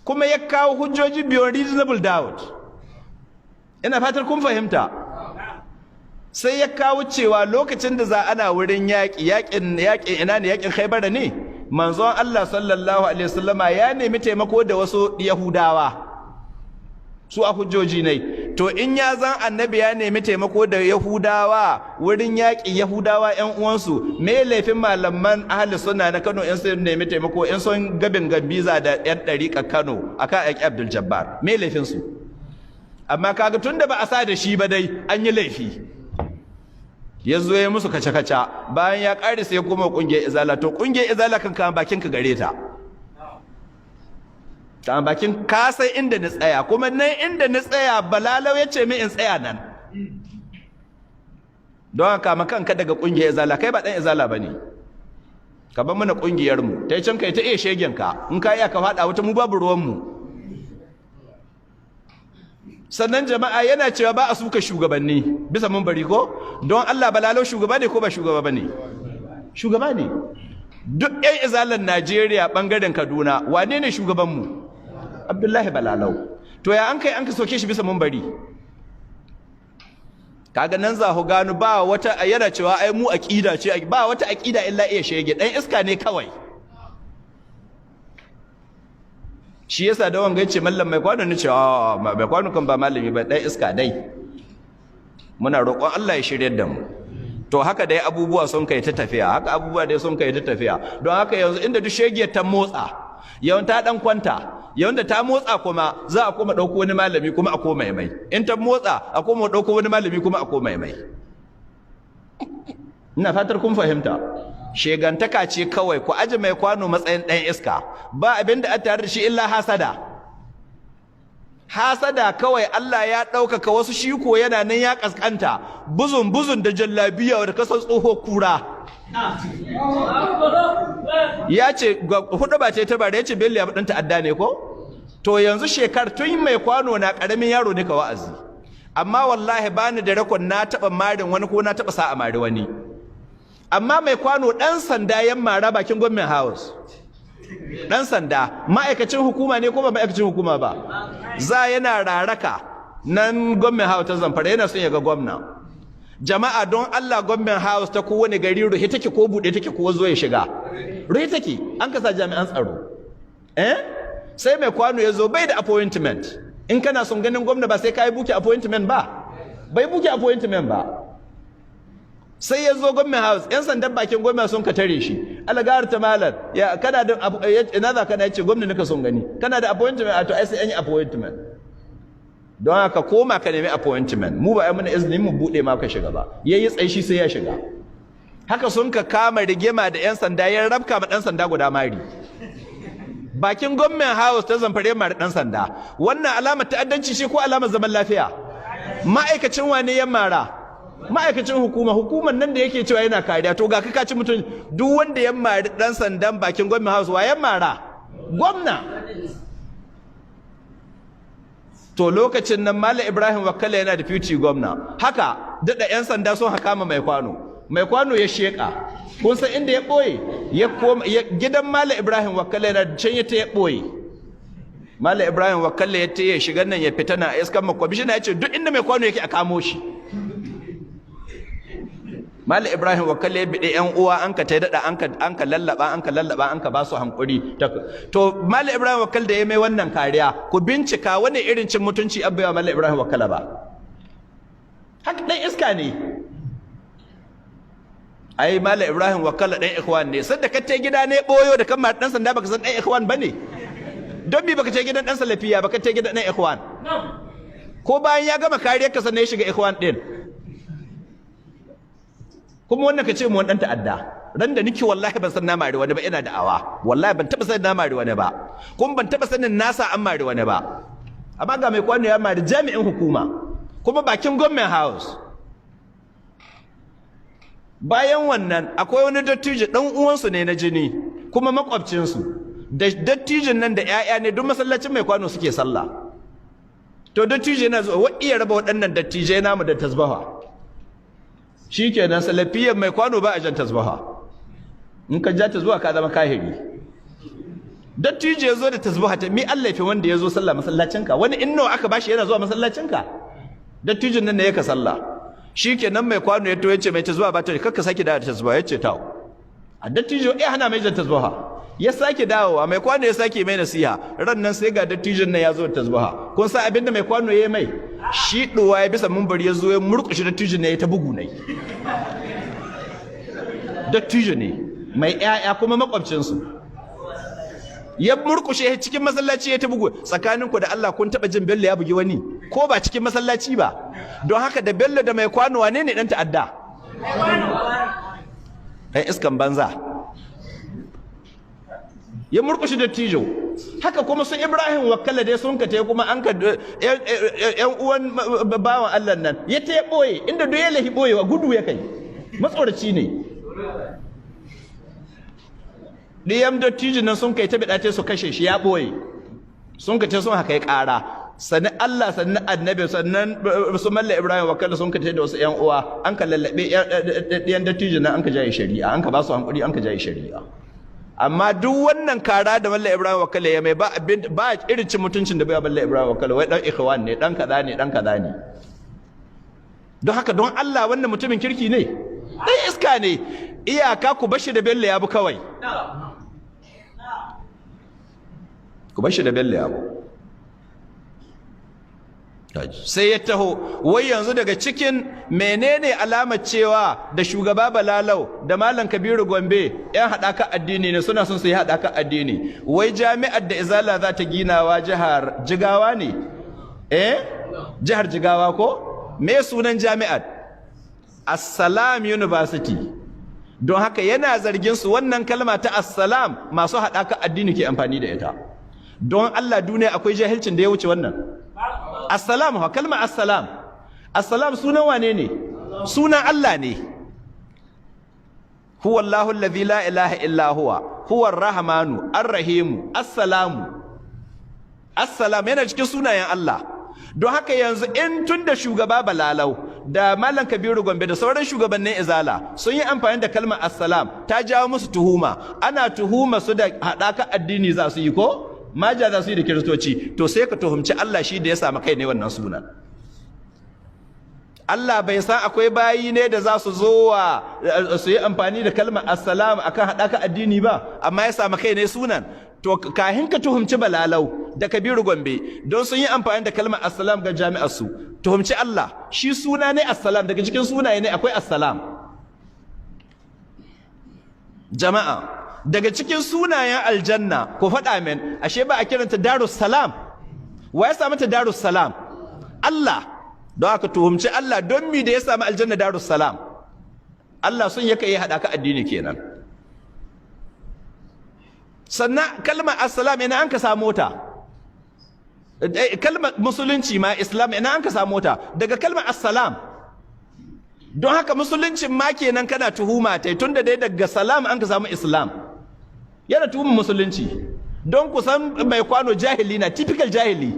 kuma ya kawo hujjoji beyond reasonable doubt. Ina fatar kun fahimta. Sai ya kawo cewa lokacin da za ana wurin yaƙi, yaƙin ina ne, yaƙin Khaibara ne, manzon Allah sallallahu alaihi wasallama ya nemi taimako da wasu Yahudawa. Su a hujjoji ne. To in ya zan Annabi ya nemi taimako da Yahudawa wurin yaƙi Yahudawa ƴan uwansu, me laifin malaman ahli sunna na Kano in sun nemi taimako, in sun gabin gambiza da ƴan ɗariƙa Kano akan yaƙi Abdul Jabbar, me laifin su? Amma kaga tunda ba a sa da shi ba dai an yi laifi. Ya zo ya musu kace-kace, bayan ya ƙare sai ya koma ƙungiyar Izala. To ƙungiyar Izala kan kama bakin ka gare ta, kama bakin ka. Sai inda ni tsaya, kuma nan inda ni tsaya, Balalau ya ce min in tsaya nan. Don kama kanka daga ƙungiyar Izala. Kai ba ɗan Izala ba ne. Ka bar mana ƙungiyar mu ta yi can, kai ta iya shegen ka. In ka iya ka faɗa wata, mu babu ruwan mu. Sannan jama'a, yana cewa ba a suka shugabanni bisa bari ko? Don Allah, Balalau shugaba ne ko ba shugaba bane? Shugaba ne. Duk ƴan Izalan Najeriya bangaren Kaduna, wane ne shugabanmu? Abdullahi Balalau. To ya an kai an ka soke shi bisa bari? Kaga nan za ku gano ba wata, yana cewa ai mu aqida ce, ba wata aqida illa iya shege, dan iska ne kawai. Shi yasa da wanga yace mallam mai kwano, ni ce a mai kwano kan ba malami ba, dan iska dai. Muna roƙon Allah ya shiryar da mu. To haka dai abubuwa sun kai ta tafiya, haka abubuwa dai sun kai ta tafiya. Don haka yanzu inda duk shegiyar ta motsa, yawan ta dan kwanta, yawan da ta motsa kuma za a koma ɗauko wani malami kuma a koma mai. In ta motsa, a koma ɗauko wani malami kuma a koma mai. Ina fatar kun fahimta. Shegantaka ce kawai. Ku aje mai kwano matsayin ɗan iska, ba abin da a tare da shi illa hasada, hasada kawai. Allah ya ɗaukaka wasu, shi ko yana nan ya ƙasƙanta, buzun buzun da jallabiya da kasan tsoho kura. Ya ce hudu ba ce ta bare, ya ce Bello ya ɗan ta'adda ne ko? To yanzu shekar tun mai kwano na ƙaramin yaro ne ka wa'azi, amma wallahi bani da record na taɓa marin wani ko na taɓa sa a mari wani. Amma mai kwano ɗan sanda yan mara bakin Government House. Ɗan sanda ma'aikacin hukuma ne ko ba ma'aikacin hukuma ba? Za yana raraka nan Government House ta Zamfara, yana son ya ga gwamna. Jama'a, don Allah, Government House ta kowane gari ruhe take ko buɗe take ko zo ya shiga? Ruhe take, an kasa jami'an tsaro. Eh, sai mai kwano ya zo, bai da appointment. In kana son ganin gwamna ba sai ka yi booking appointment ba? Bai booking appointment ba. Sai ya zo Government House, yan sandan bakin gwamna sun ka tare shi. Algar ta malam, ya kana da ina za kana? Yace gwamna nika son gani. Kana da appointment? A to ai sai an yi appointment. Don haka koma ka nemi appointment, mu ba ai mana izinin mu bude ma ka shiga ba. Yayi tsayi shi sai ya shiga. Haka sun ka kama rigima da yan sanda, ya rabka ma dan sanda guda mari bakin Government House ta Zamfare, mari dan sanda. Wannan alamar ta'addanci shi ko alamar zaman lafiya? Ma'aikacin wane ya mara? Ma'aikacin hukuma, hukumar nan da yake cewa yana kariya. To ga ka ci mutum. Duk wanda ya mari dan sandan bakin Government House, wa ya mara? Gwamna. To lokacin nan Malam Ibrahim Wakala yana da deputy gwamna. Haka dada yan sanda sun hakama mai kwano. Mai kwano ya sheka. Kun san inda ya boye? Ya koma gidan Malam Ibrahim Wakala, yana can ya ta ya boye. Malam Ibrahim Wakala ya ta ya shiga nan, ya fita na iskan ma. Kwamishina ya ce duk inda mai kwano yake a kamo shi. Malam Ibrahim Wakale ya biɗe ƴan uwa, an ka tai daɗa, an ka lallaba, an ka lallaba, an ka ba su hankuri. To, Malam Ibrahim Wakale da ya mai wannan kariya, ku bincika wani irin cin mutunci abba ya Malam Ibrahim Wakale ba. Haka ɗan iska ne. Ai Malam Ibrahim Wakale ɗan Ikhwan ne. Sanda ka tai gida ne boyo da kan ɗan sanda, baka san ɗan Ikhwan bane? Don me baka tai gidan ɗan Salafiya baka tai gidan ɗan Ikhwan? Ko bayan ya gama kariyar ka sannan ya shiga Ikhwan ɗin? Kuma wannan ka ce mu wani ɗan ta'adda. Ran da niki, wallahi ban san na mari wani ba. Ina da'awa, wallahi ban taɓa sanin na mari wani ba, kuma ban taɓa sanin nasa an mari wani ba. Amma ga Mai Kwano ya mari jami'in hukuma, kuma bakin Government House. Bayan wannan, akwai wani dattijo, ɗan uwansu ne na jini kuma makwabcinsu. Da dattijin nan da 'ya'ya ne duk masallacin Mai Kwano suke sallah. To, dattijo yana zuwa wa iya raba waɗannan dattijai namu da tasbaha. Shikenan, Salafiyyar Mai Kwano ba a jan tasbaha. In ka ja tasbaha, ka zama kahiri. Dattijo ya zo da tasbaha ta mi Allah fi wanda ya zo sallah masallacinka, wani in nawa aka bashi yana zuwa masallacinka. Dattijin nan ne yaka sallah. Shikenan, Mai Kwano ya to ya ce mai tasbaha ba ta, kakka sake dawo da tasbaha. Ya ce ta a dattijo ya hana mai jan tasbaha. Ya sake dawowa, Mai Kwano ya sake mai nasiha. Ran nan sai ga dattijin nan ya zo da tasbaha. Kun san abinda Mai Kwano ya mai? Shi duwa ya bisa mumbar, ya zo ya murƙushe dattijin ne, ya ta bugu ne. Dattijo ne mai ƴaƴa kuma makwabcinsu, ya murƙushe cikin masallaci ya ta bugu. Tsakaninku da Allah, kun taɓa jin Bello ya bugi wani, ko ba cikin masallaci ba? Don haka, da Bello da Mai Kwano, wane ne ɗan ta'adda? Ɗan iskan banza, ya murƙushe dattijo. Haka kuma su Ibrahim Wakala dai sun ka te, kuma an ka yan uwan bawan Allah nan ya ta ya ɓoye inda duk ya lahi ɓoyewa, gudu ya kai, matsoraci ne. Ɗiyan dattijo nan sun kai ta biɗace su kashe shi, ya ɓoye. Sun ka ce sun haka ya ƙara sani Allah, sannan annabi, sannan su Malla Ibrahim Wakala sun ka ce da wasu ƴan uwa, an ka lallaɓe ɗiyan dattijo nan, an ka jaye shari'a, an ka ba su hankuri, an ka jaye shari'a. Amma duk wannan kara da Malla Ibrahim Wakala ya mai, ba abin ba irin cin mutuncin da bai Malla Ibrahim Wakala, wai dan Ikhwan ne, dan kaza ne, dan kaza ne. Don haka, don Allah, wannan mutumin kirki ne? Dan iska ne. Iyaka ku bashi da Bello Yabo kawai, ku bashi da Bello Yabo. Sai ya taho wai yanzu daga cikin menene alamar cewa da shugaba Balalau da Malam Kabiru Gombe yan haɗaka addini ne, suna son su yi haɗaka addini? Wai jami'ar da Izala za ta ginawa jihar Jigawa ne, eh, jihar Jigawa ko me sunan jami'ar? Assalam University. Don haka yana zargin su wannan kalma ta Assalam masu haɗaka addini ke amfani da ita. Don Allah, duniya akwai jahilcin da ya wuce wannan? Assalam ha, kalma Assalam. Assalam sunan wane ne? Sunan Allah ne. Huwa Allahu allazi la ilaha illa huwa, huwa ar-rahmanu ar-rahimu assalamu. Assalam yana cikin sunayen Allah. Don haka yanzu in tun da shugaba Balalau da Malam Kabiru Gombe da sauran shugabannin Izala sun yi amfani da kalmar Assalam, ta jawo musu tuhuma, ana tuhuma su da haɗaka addini za su yi, ko maja za su yi da Kiristoci, to sai ka tuhumci Allah, shi da ya samu kai ne wannan sunan. Allah bai san akwai bayi ne da za su zo wa su yi amfani da kalmar Assalam akan haɗaka addini ba, amma ya samu kai ne sunan? To, kahin ka tuhumci Balalau da Kabiru Gombe don sun yi amfani da kalmar Assalam ga jami'ar su, tuhumci Allah, shi suna ne Assalam, daga cikin sunaye ne akwai Assalam. Jama'a, daga cikin sunayen aljanna, ku faɗa min, ashe ba a kiranta Darus Salam? Wa ya samu ta Darus Salam? Allah. Don aka tuhumci Allah, don mi da ya samu aljanna Darus Salam? Allah sun yaka yi haɗaka addini kenan. Sannan kalmar Assalam, ina an ka samu ta? Kalmar Musulunci ma, Islam, ina an ka samu ta? Daga kalmar Assalam. Don haka Musuluncin ma kenan kana tuhuma tai, tunda dai daga salam an ka samu Islam. Yana tuhumar Musulunci. Don kusan Mai Kwano jahili na, typical jahili,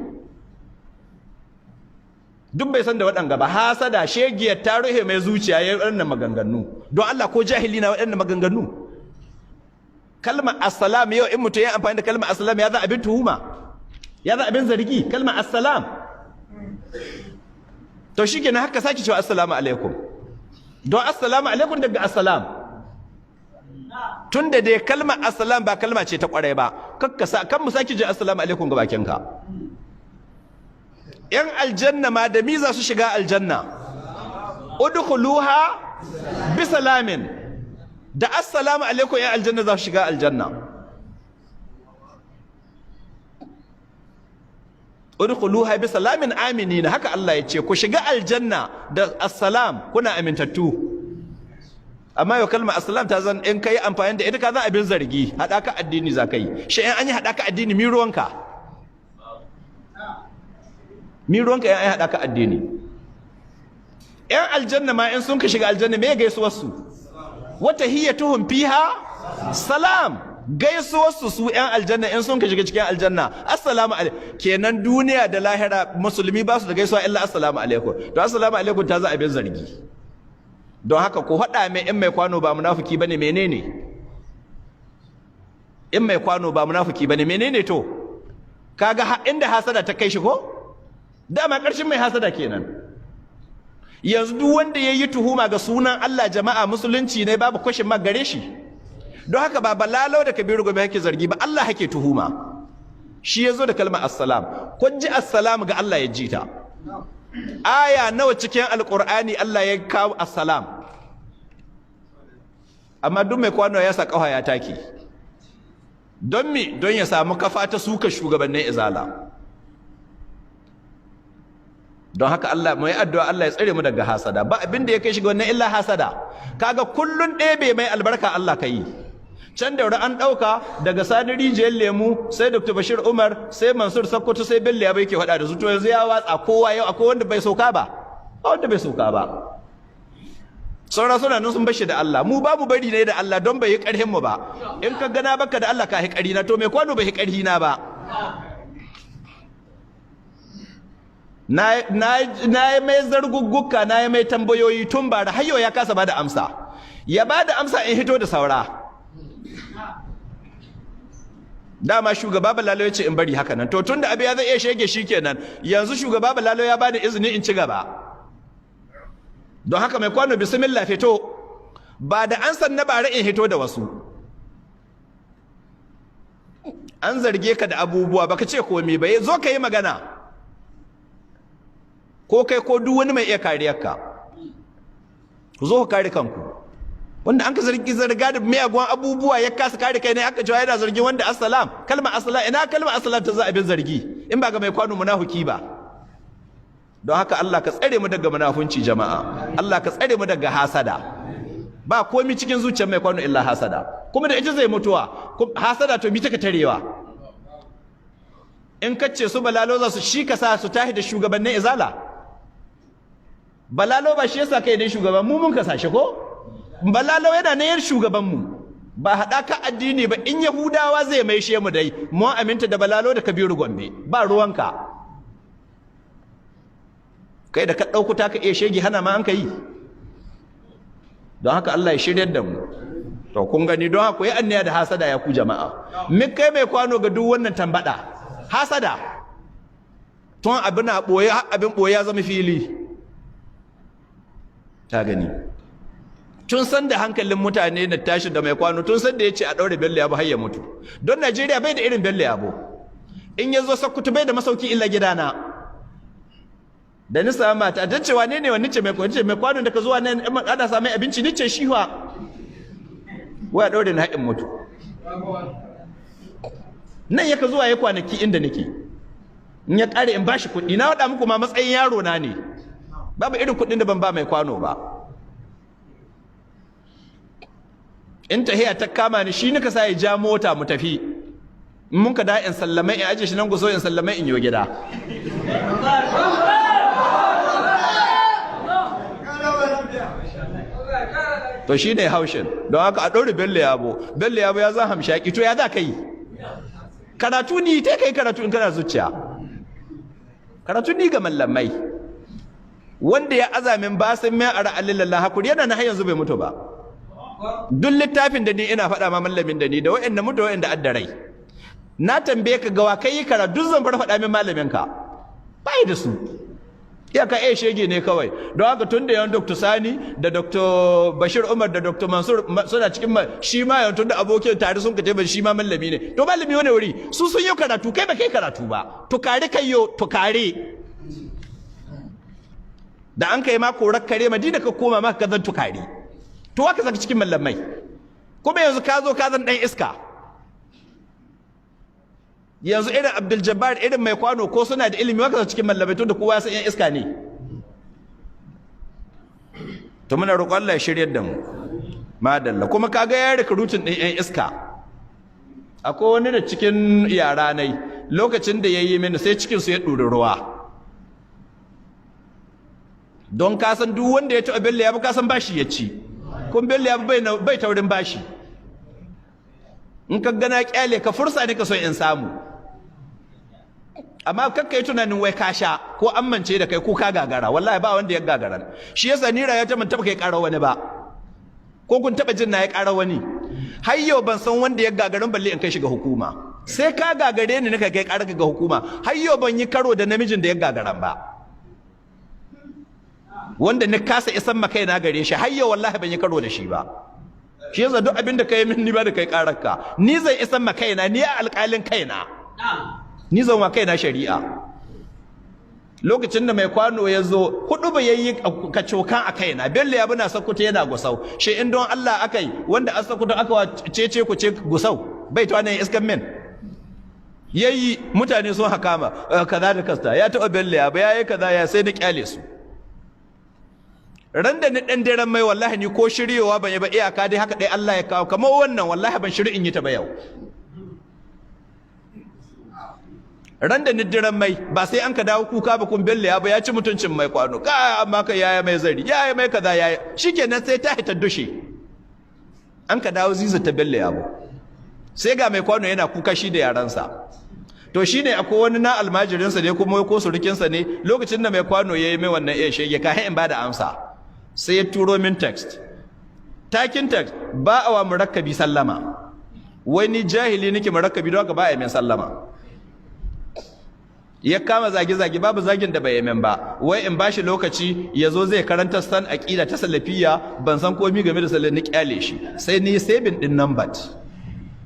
duk bai san da waɗanga ba. Hasada shegiyar ta ruhe mai zuciya, ya waɗannan maganganu. Don Allah, ko jahili na waɗannan maganganu? Kalmar Assalam, yau in mutum ya amfani da kalmar Assalam, ya za abin tuhuma, ya za abin zargi? Kalmar Assalam. To shikenan, haka sake cewa assalamu alaikum. Don assalamu alaikum daga assalam. Tun da dai kalmar assalam ba kalma ce ta kwarai ba, kakkasa kan mu saki ji assalamu alaikum ga bakinka. Yan aljanna ma da mi za su shiga aljanna? Udkhuluha bisalamin. Da assalamu alaikum yan aljanna za su shiga aljanna. Udkhuluha bisalamin aminina, haka Allah ya ce ku shiga aljanna da assalam kuna amintattu. Amma yau kalmar assalam ta zan in kai amfani da ita ka zan abin zargi, hadaka addini za ka yi shi. In an yi hadaka addini, mi ruwanka? Mi ruwanka in an yi hadaka addini? Yan aljanna ma in sun ka shiga aljanna, me gaisuwar su? Wata hiyatuhum fiha salam. Gaisuwarsu su 'yan aljanna in sun ka shiga cikin aljanna, assalamu alaikum. Kenan duniya da lahira musulmi ba su da gaisuwa illa assalamu alaikum. To assalamu alaikum ta za abin zargi. Don haka ku haɗa mai, in mai kwano ba munafiki bane, menene? In mai kwano ba munafiki bane, menene? To kaga inda hasada ta kai shi ko? Dama ƙarshen mai hasada kenan. Yanzu duk wanda ya yi tuhuma ga sunan Allah, jama'a, musulunci ne babu kwashin ma gare shi. Don haka ba Balalau da Kabiru Gobe hake zargi ba, Allah hake tuhuma. Shi ya zo da kalmar assalam. Kun ji assalam ga Allah ya ji ta. Aya nawa cikin Alƙur'ani Allah ya kawo assalam? Amma duk mai kwano ya sa ƙafa ya take. Don me? Don ya samu kafa ta suka shugabannin Izala. Don haka Allah mu yi addu'a, Allah ya tsare mu daga hasada. Ba abin da ya kai shi ga wannan illa hasada. Kaga kullun ɗebe mai albarka Allah ka yi. Can da an ɗauka daga Sani Rijiyar Lemu, sai Dr. Bashir Umar, sai Mansur Sakkwato, sai Bello ya bai ke faɗa da su. To yanzu ya watsa kowa. Yau akwai wanda bai sauka ba? Ba wanda bai sauka ba. Saura suna nan sun bashi da Allah. Mu babu bari ne da Allah don bai yi ƙarhin mu ba. In ka gana baka da Allah ka hi ƙarhi na, to mai kwano bai hi ƙarhi na ba. Na yi mai zargugguka, na yi mai tambayoyi tun ba da hayo ya kasa ba da amsa. Ya ba da amsa in hito da saura. Dama shugaba Balalo ya ce in bari haka nan. To tun da abu ya zai iya shege shi kenan. Yanzu shugaba Balalo ya bani izini in ci gaba. Don haka mai kwano, bismillah, fito. Ba da an san na bara in hito da wasu. An zarge ka da abubuwa baka ce komai ba, zo ka yi magana. Ko kai ko duk wani mai iya kariyarka, ku zo ku kare kanku. Wanda an ka zargi zarga da miyagun abubuwa ya kasa kare kai ne, aka cewa yana zargin wanda assalam, kalma assalam, ina kalma assalam ta za abin zargi in ba ga mai kwano munafiki ba? Don haka Allah ka tsare mu daga munafunci, jama'a. Allah ka tsare mu daga hasada. Ba komai cikin zuciyar mai kwano illa hasada, kuma da ita zai mutuwa. Hasada to bi ta ka tarewa. In kace su Balalo za su shi ka sa su tahi da shugabannin Izala. Balalo ba shi yasa kai ne shugaban mu, mun ka shi ko? Balalo yana ne yar shugaban mu, ba haɗaka addini ba. In Yahudawa zai maishe mu dai, mu aminta da Balalo da Kabiru Gombe, ba ruwanka. Kai da ka ɗauku ta ka iya shege hana ma an ka yi. Don haka Allah ya shiryar da mu. To kun gani, don haka yi anniya da hasada ya ku jama'a. Mi kai mai kwano ga duk wannan tambada? Hasada. Tun abin a ɓoye, abin ɓoye ya zama fili. Ta gani, tun san da hankalin mutane na tashi da mai kwano, tun san da ya ce a ɗaure Bello Yabo har ya mutu. Don Najeriya bai da irin Bello Yabo. In ya zo Sokoto bai da masauki illa gidana. Da ni samu mata ta ce wane ne wani ce mai kwano, ce mai kwano da ka zuwa nan ana samun abinci, ni ce shi wa waya ɗaure na haɗin mutu. Nan yaka zuwa ya kwanaki inda nake. In ya ƙare in bashi kuɗi. Na waɗa muku ma matsayin yaro na ne. Babu irin kuɗin da ban ba mai kwano ba. In tahiya ta kama ni, shi nika sa ya ja mota mu tafi. In mun ka da in sallamai, in aje shi nan guso, in sallamai in yo gida. To shi ne haushin. Don haka a ɗaure Bello Yabo. Bello Yabo ya zan hamshaki, to ya za ka yi? Karatu ni ta kai karatu in kana zuciya. Karatu ni ga mallamai. Wanda ya azamin basin mai ara alillallah hakuri yana na har yanzu bai mutu ba. Duk littafin da ni ina faɗa ma mallamin da ni da wa'anda mutu wa'anda adda rai. Na tambaye ka gawa kai karatu, duk zan bar faɗa min malamin ka. Bai da su. Iyaka iya shege ne kawai. Don haka tun da yawan Dr. Sani da Dr. Bashir Umar da Dr. Mansur suna cikin, shi ma yawan tun da abokin tare sun kace ba, shi ma mallami ne. To malami wani wuri? Su sun yi karatu, kai ba kai karatu ba. To kare kai yo, to kare da an kai ma korar kare Madina ka koma maka ka zan tukari. To waka zaka cikin mallamai? Kuma yanzu ka zo ka zan dan iska. Yanzu irin Abdul Jabbar, irin Mai Kwano, ko suna da ilimi, waka cikin mallamai, tun da kowa ya san yan iska ne? To muna roƙon Allah ya shiryar da mu. Madalla. Kuma kaga ya recruiting din yan iska. Akwai wani da cikin yara nai, lokacin da yayi mini sai cikin su ya ɗuri ruwa. Don ka san duk wanda ya taɓa Bello ya bi, ka san bashi ya ci. Kun Bello ya bai taurin bashi. In ka gana kyale ka, fursa ne ka so in samu. Amma kakka yi tunanin wai ka sha ko amince da kai ko ka gagara. Wallahi ba wanda ya gagara. Shi yasa ni rayuwa ta ban taba kai ƙara wani ba. Ko kun taba jin na ya ƙara wani? Har yau ban san wanda ya gagarin balle in kai shi ga hukuma. Sai ka gagare ni nika kai ƙara ga hukuma. Har yau ban yi karo da namijin da ya gagaran ba, wanda ni kasa isan ma kaina gare shi. Har yau wallahi ban yi karo da shi ba. Shi yasa duk abin da kai min, ni ba da kai ƙararka. Ni zan isan ma kaina, ni a alƙalin kaina, ni zan wa kaina shari'a. Lokacin da Mai Kwano ya zo hudu ba yayi kacokan a kaina, Bello ya buna Sakkwato yana Gusau. Shi in don Allah akai, wanda an Sakkwato aka wa cece ku ce Gusau bai ta wannan iskan min yayi. Mutane sun hakama kaza da kasta, ya taɓa Bello ya ba yayi kaza ya, sai na kyale su. Ran da ni dan daren mai, wallahi ni ko shiryowa ban yi ba, iyaka dai haka dai Allah ya kawo kamar wannan. Wallahi ban shiri in yi ta ba yau. Ran da ni diran mai, ba sai an ka dawo kuka ba, kun Bello ya ba ya ci mutuncin Mai Kwano ka, amma ka yaya mai zari, yaya mai kaza, yaya shikenan, sai ta hita dushe. An ka dawo ziza ta Bello ya bo, sai ga Mai Kwano yana kuka shi da yaransa. To shine akwai wani na almajirinsa ne kuma ko surukinsa ne, lokacin da Mai Kwano ya yi mai wannan iya shege, ka in ba da amsa, sai ya turo min text. Takin text, ba a wa murakkabi sallama. Wani jahili nake murakkabi, don haka ba a yi min sallama. Ya kama zage-zage, babu zagin da bai yi min ba. Wai in bashi lokaci ya zo zai karanta san aqida ta salafiyya, ban san komi game da salaf. Ni kyale shi, sai ni saving din number,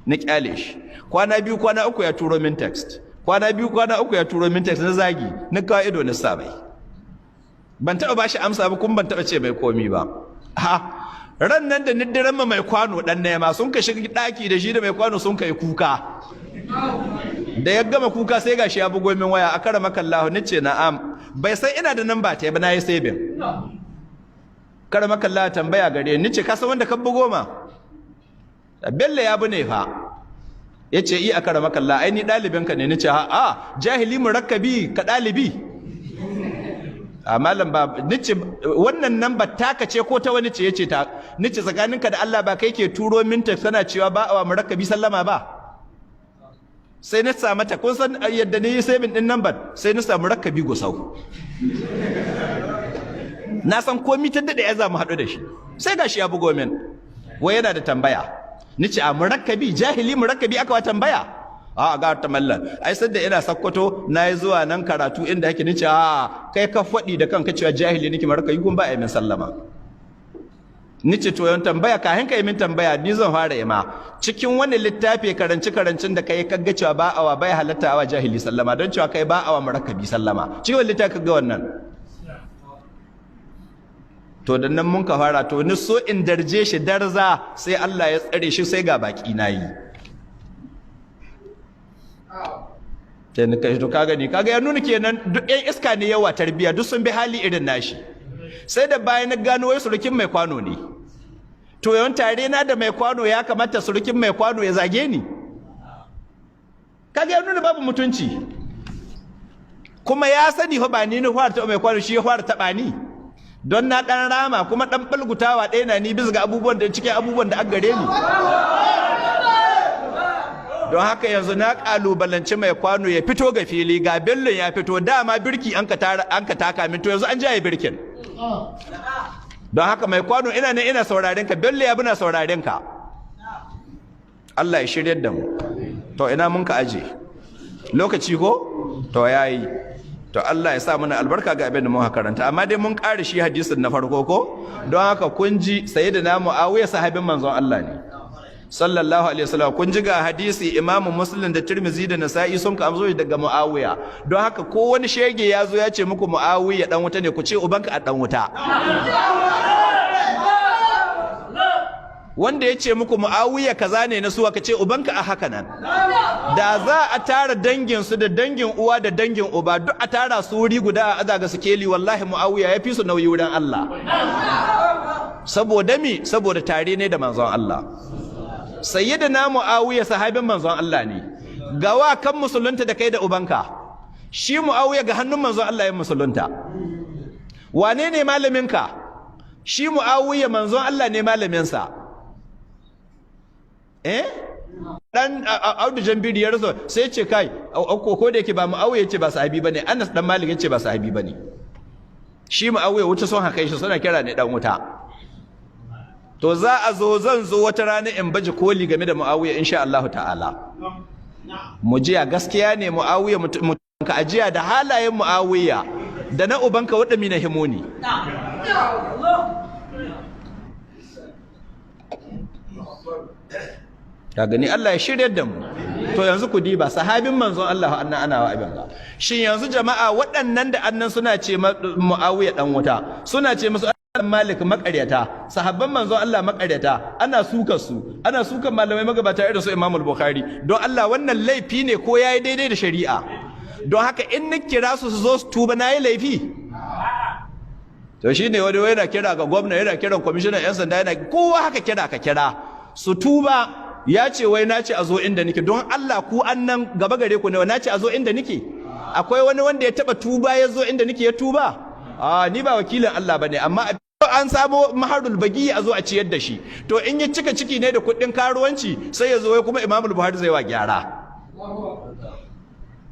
ni kyale shi. Kwana 2, kwana 3 ya turo min text. Kwana 2, kwana 3 ya turo min text na zagi. Ni kawo ido ni sa mai. Ban taɓa bashi amsa ba, kuma ban taɓa ce mai komi ba. Ha ran nan da niddiran ma Mai Kwano dan nema, sun ka shiga daki da shi da Mai Kwano, sun kai kuka. Da ya gama kuka, sai gashi ya bugo min waya, akara makallahu. Nace na'am. Bai san ina da namba ta ba, nayi saving. Kara makallahu, tambaya gare ni. Nace ka san wanda ka bugo ma? Bello ya bune fa. Yace i, akara makallahu, ai ni dalibin ka ne. Nace a a jahili murakkabi ka dalibi a malam ba. Nace wannan namba taka ce ko ta wani ce? Yace ta. Nace tsakaninka da Allah, ba kai ke turo min text kana cewa ba a murakkabi sallama ba? Sai na sa mata, kun san yadda ni yi saving din number, sai na samu rakkabi Gusau. Na san komi ta dade ya za mu haɗu da shi. Sai gashi ya bugo min, wai yana da tambaya. Ni ce a murakkabi, jahili murakkabi aka wa tambaya? A ga ta mallan, ai sadda ina Sakkwato na yi zuwa nan karatu inda yake. Ni ce a kai ka faɗi da kanka cewa jahili nake murakkabi, kun ba a yi min sallama. Ni ce to yan tambaya, kahin ka yi min tambaya, ni zan fara yi ma. Cikin wani littafi karanci karancin da kai kaga cewa ba awa bai halatta awa jahili sallama, don cewa kai ba awa murakkabi sallama, cikin wani littafi kaga wannan? To da nan mun ka fara. To ni so in darje shi darza, sai Allah ya tsare shi, sai ga baki nayi sai ni kai. To kaga ni kaga ya nuna kenan duk yan iska ne yawa tarbiya, duk sun bi hali irin nashi. Sai da bayan na gano wai surukin Mai Kwano ne. To yawan tare na da Mai Kwano, ya kamata surukin Mai Kwano ya zage ni? Kaga ya nuna babu mutunci. Kuma ya sani fa ba ni ni fara taɓa Mai Kwano, shi ya fara taɓa ni. Don na ɗan rama kuma ɗan ɓalgutawa ɗaya na ni bisa ga abubuwan da cikin abubuwan da an gare ni. Don haka yanzu na ƙalubalanci Mai Kwano ya fito ga fili. Ga Bellon ya fito, dama birki an ka taka min, to yanzu an jaye birkin. Don haka Mai Kwano, ina ne ina sauraren ka. Bello ya buna sauraren ka. Allah ya shiryar da mu. To ina mun ka aje lokaci ko? To yayi. To To Allah ya sa mana albarka ga abin da muka karanta. Amma dai mun ƙare shi hadisin na farko ko? Don haka kun ji Sayyidina Muawiya sahabin manzon Allah ne sallallahu alaihi wasallam. Kun ji ga hadisi Imam Muslim da Tirmidhi da Nasa'i sun ka amso daga Muawiya. Don haka ko wani shege ya zo ya ce muku Muawiya dan wuta ne, ku ce ubanka a dan wuta. Wanda ya ce muku Muawiya kaza ne na suwa, ka ce ubanka a haka nan. Da za a tara dangin su da dangin uwa da dangin uba duk a tara su wuri guda a azaga su keli, wallahi Muawiya ya fi su nauyi wurin Allah. Saboda mi? Saboda tare ne da manzon Allah. Sayyidina Muawiya sahabin manzon Allah ne. Gawa kan musulunta da kai da ubanka. Shi Muawiya ga hannun manzon Allah ya musulunta. Wane ne malaminka? Shi Muawiya manzon Allah ne malaminsa. Dan Audu Jambiri ya rasu sai ce kai ko da yake ba Muawiya yace ba sahabi bane, Anas dan Malik yace ba sahabi bane. Shi Muawiya wuta sun haka shi suna kira ne dan wuta. To za a zo, zan zo wata rana in baje koli game da Muawiya insha Allah ta'ala. Mu jiya gaskiya ne Muawiya ka ajiya da halayen Muawiya da na ubanka wadda mina himoni. Ka gani, Allah ya shiryar da mu. To yanzu ku diba sahabin manzon Allah annan ana wa abin. Shin yanzu jama'a waɗannan da annan suna ce Muawiya dan wuta, suna ce musu Malik makaryata, sahabban manzon Allah makaryata, ana sukar su, ana sukan malamai magabata irin su Imam Bukhari. Don Allah wannan laifi ne ko yayi daidai da shari'a? Don haka in ni kira su su zo su tuba, nayi laifi? To shine wani yana kira ga gwamna, yana kiran kwamishinan yan sanda, yana kowa haka kira ka kira su tuba. Ya ce wai na ce a zo inda nake. Don Allah ku annan gaba gare ku ne, na ce a zo inda nake? Akwai wani wanda ya taba tuba ya zo inda nake ya tuba? A ni ba wakilin Allah bane, amma an samo maharul bagi a zo a ciyar da shi. To in ya cika ciki ne da kuɗin karuwanci sai ya zo wai kuma Imam Buhari zai wa gyara.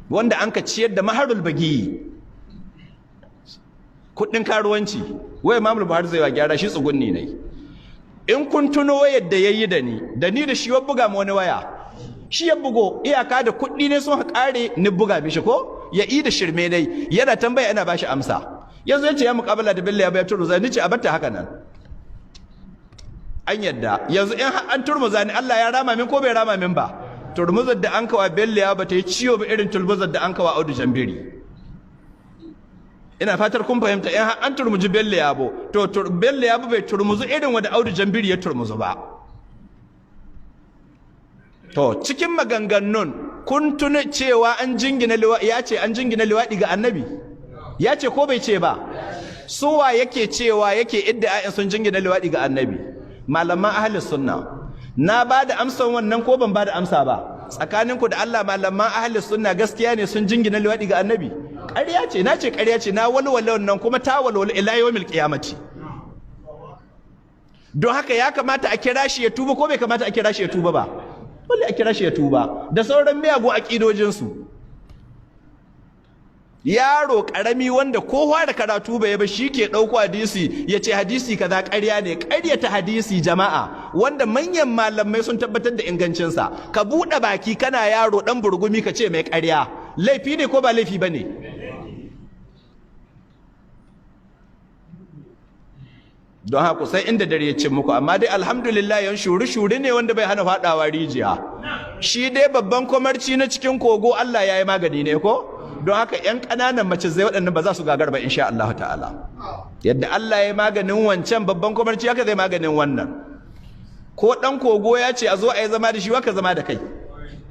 Wanda an ka ciyar da maharul bagi kuɗin karuwanci, wai Imam Buhari zai wa gyara, shi tsugunni ne. In kun tuno yadda yayi da ni da ni da shi ya buga mu wani waya, shi ya bugo iyaka da kuɗi ne sun kare ni buga mishi ko ya yi da shirme dai, yana tambaya ina bashi amsa. Yanzu yace ya muƙabala da Bello ya bayar turmuza, ni ce a batta haka nan. An yadda yanzu in an turmuza ni Allah ya rama min ko bai rama min ba? Turmuzar da an kawa Bello ya bata yi ciwo ba irin turmuzar da an kawa Audu Jambiri. Ina fatar kun fahimta. In an turmuji Bello Yabo, to Bello Yabo bai turmuzu irin wanda Audu Jambiri ya turmuzu ba. To cikin maganganun kun tuna cewa an jingina liwaɗi, ya ce an jingina liwaɗi ga annabi, ya ce ko bai ce ba? Suwa yake cewa yake idda sun jingina liwaɗi ga annabi? Malaman ahli sunna. Na ba da amsan wannan ko ban ba da amsa ba? Tsakaninku da Allah malaman ahli sunna gaskiya ne sun jingina liwaɗi ga annabi? Ƙarya ce. Na ce ƙarya ce, na walwala wannan kuma ta walwala ila yawmil qiyamati. Don haka ya kamata a kira shi ya tuba ko bai kamata a kira shi ya tuba ba? Dole a kira shi ya tuba da sauran miyagun aƙidojin su. Yaro ƙarami wanda kowa da karatu bai ba shi ke ɗauko hadisi ya ce hadisi kaza ƙarya ne. Ƙaryata hadisi jama'a wanda manyan malamai sun tabbatar da ingancinsa, ka buɗe baki kana yaro ɗan burgumi ka ce mai ƙarya, laifi ne ko ba laifi ba ne? Don haka sai inda dare ya ce muku. Amma dai alhamdulillah yan shuri-shuri ne wanda bai hana faɗawa rijiya. Shi dai babban kwamarci na cikin kogo Allah ya yi magani ne ko? Don haka yan ƙananan mace zai waɗannan ba za su gagar ba insha Allah ta'ala. Yadda Allah ya yi maganin wancan babban kwamarci haka zai maganin wannan. Ko ɗan kogo ya ce a zo a yi zama da shi, waka zama da kai?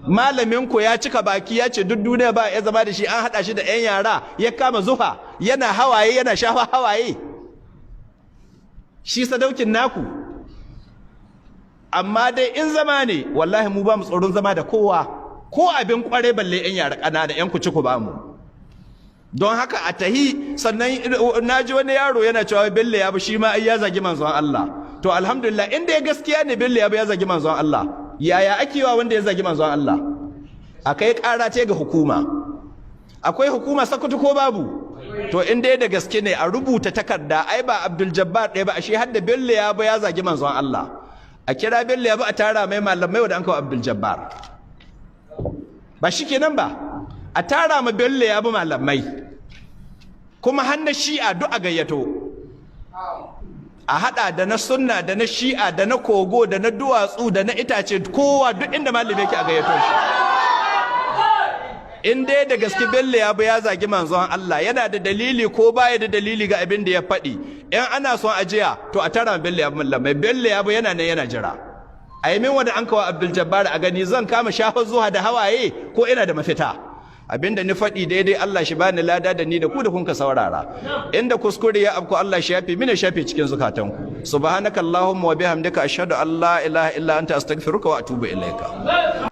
Malamin ku ya cika baki ya ce duk duniya ba ya zama da shi, an haɗa shi da yan yara ya kama zufa yana hawaye yana shafa hawaye. Shi sadaukin naku. Amma dai in zama ne wallahi mu ba mu tsoron zama da kowa, ko abin kware balle yan yara ƙanana yan kuci ku ba mu. Don haka a tahi. Sannan naji wani yaro yana cewa Bello ya bi shi ma ai ya zagi manzon Allah. To alhamdulillah inda ya gaskiya ne Bello ya bi ya zagi manzon Allah. Yaya ake wa wanda ya zagi manzon Allah? Akai ƙara ce ga hukuma. Akwai hukuma Sokoto ko babu? To in dai da gaske ne a rubuta takarda, ai ba Abdul Jabbar ɗaya ba, ashe har da Bello ya ba ya zagi manzon Allah. A kira Bello ya ba a tara mai malamai wanda an kawo Abdul Jabbar. Ba shikenan ba? A tara ma Bello ya ba malamai. Kuma har na Shi'a duk a gayyato, a hada da na Sunna da na Shi'a da na kogo da na duwatsu da na itace, kowa, duk inda malami yake a gayyato shi. In dai da gaske Bello Yabo ya zagi Manzon Allah, yana da dalili ko baya da dalili ga abin da ya faɗi, in ana son ajiya, to a tara Bello Yabo mallamai. Bello Yabo yana nan yana jira. A yi min wanda an kawo Abdul Jabbar, a gani zan kama shafar zuwa da hawaye ko ina da mafita. Abinda ni faɗi daidai, Allah shi bani lada da ni da ku da kun ka saurara. Inda kuskure ya afku, Allah shi yafi mini, shafe cikin zukatanku. Subhanakallahumma wa bihamdika, ashhadu an la ilaha illa anta, astaghfiruka wa atubu ilaika.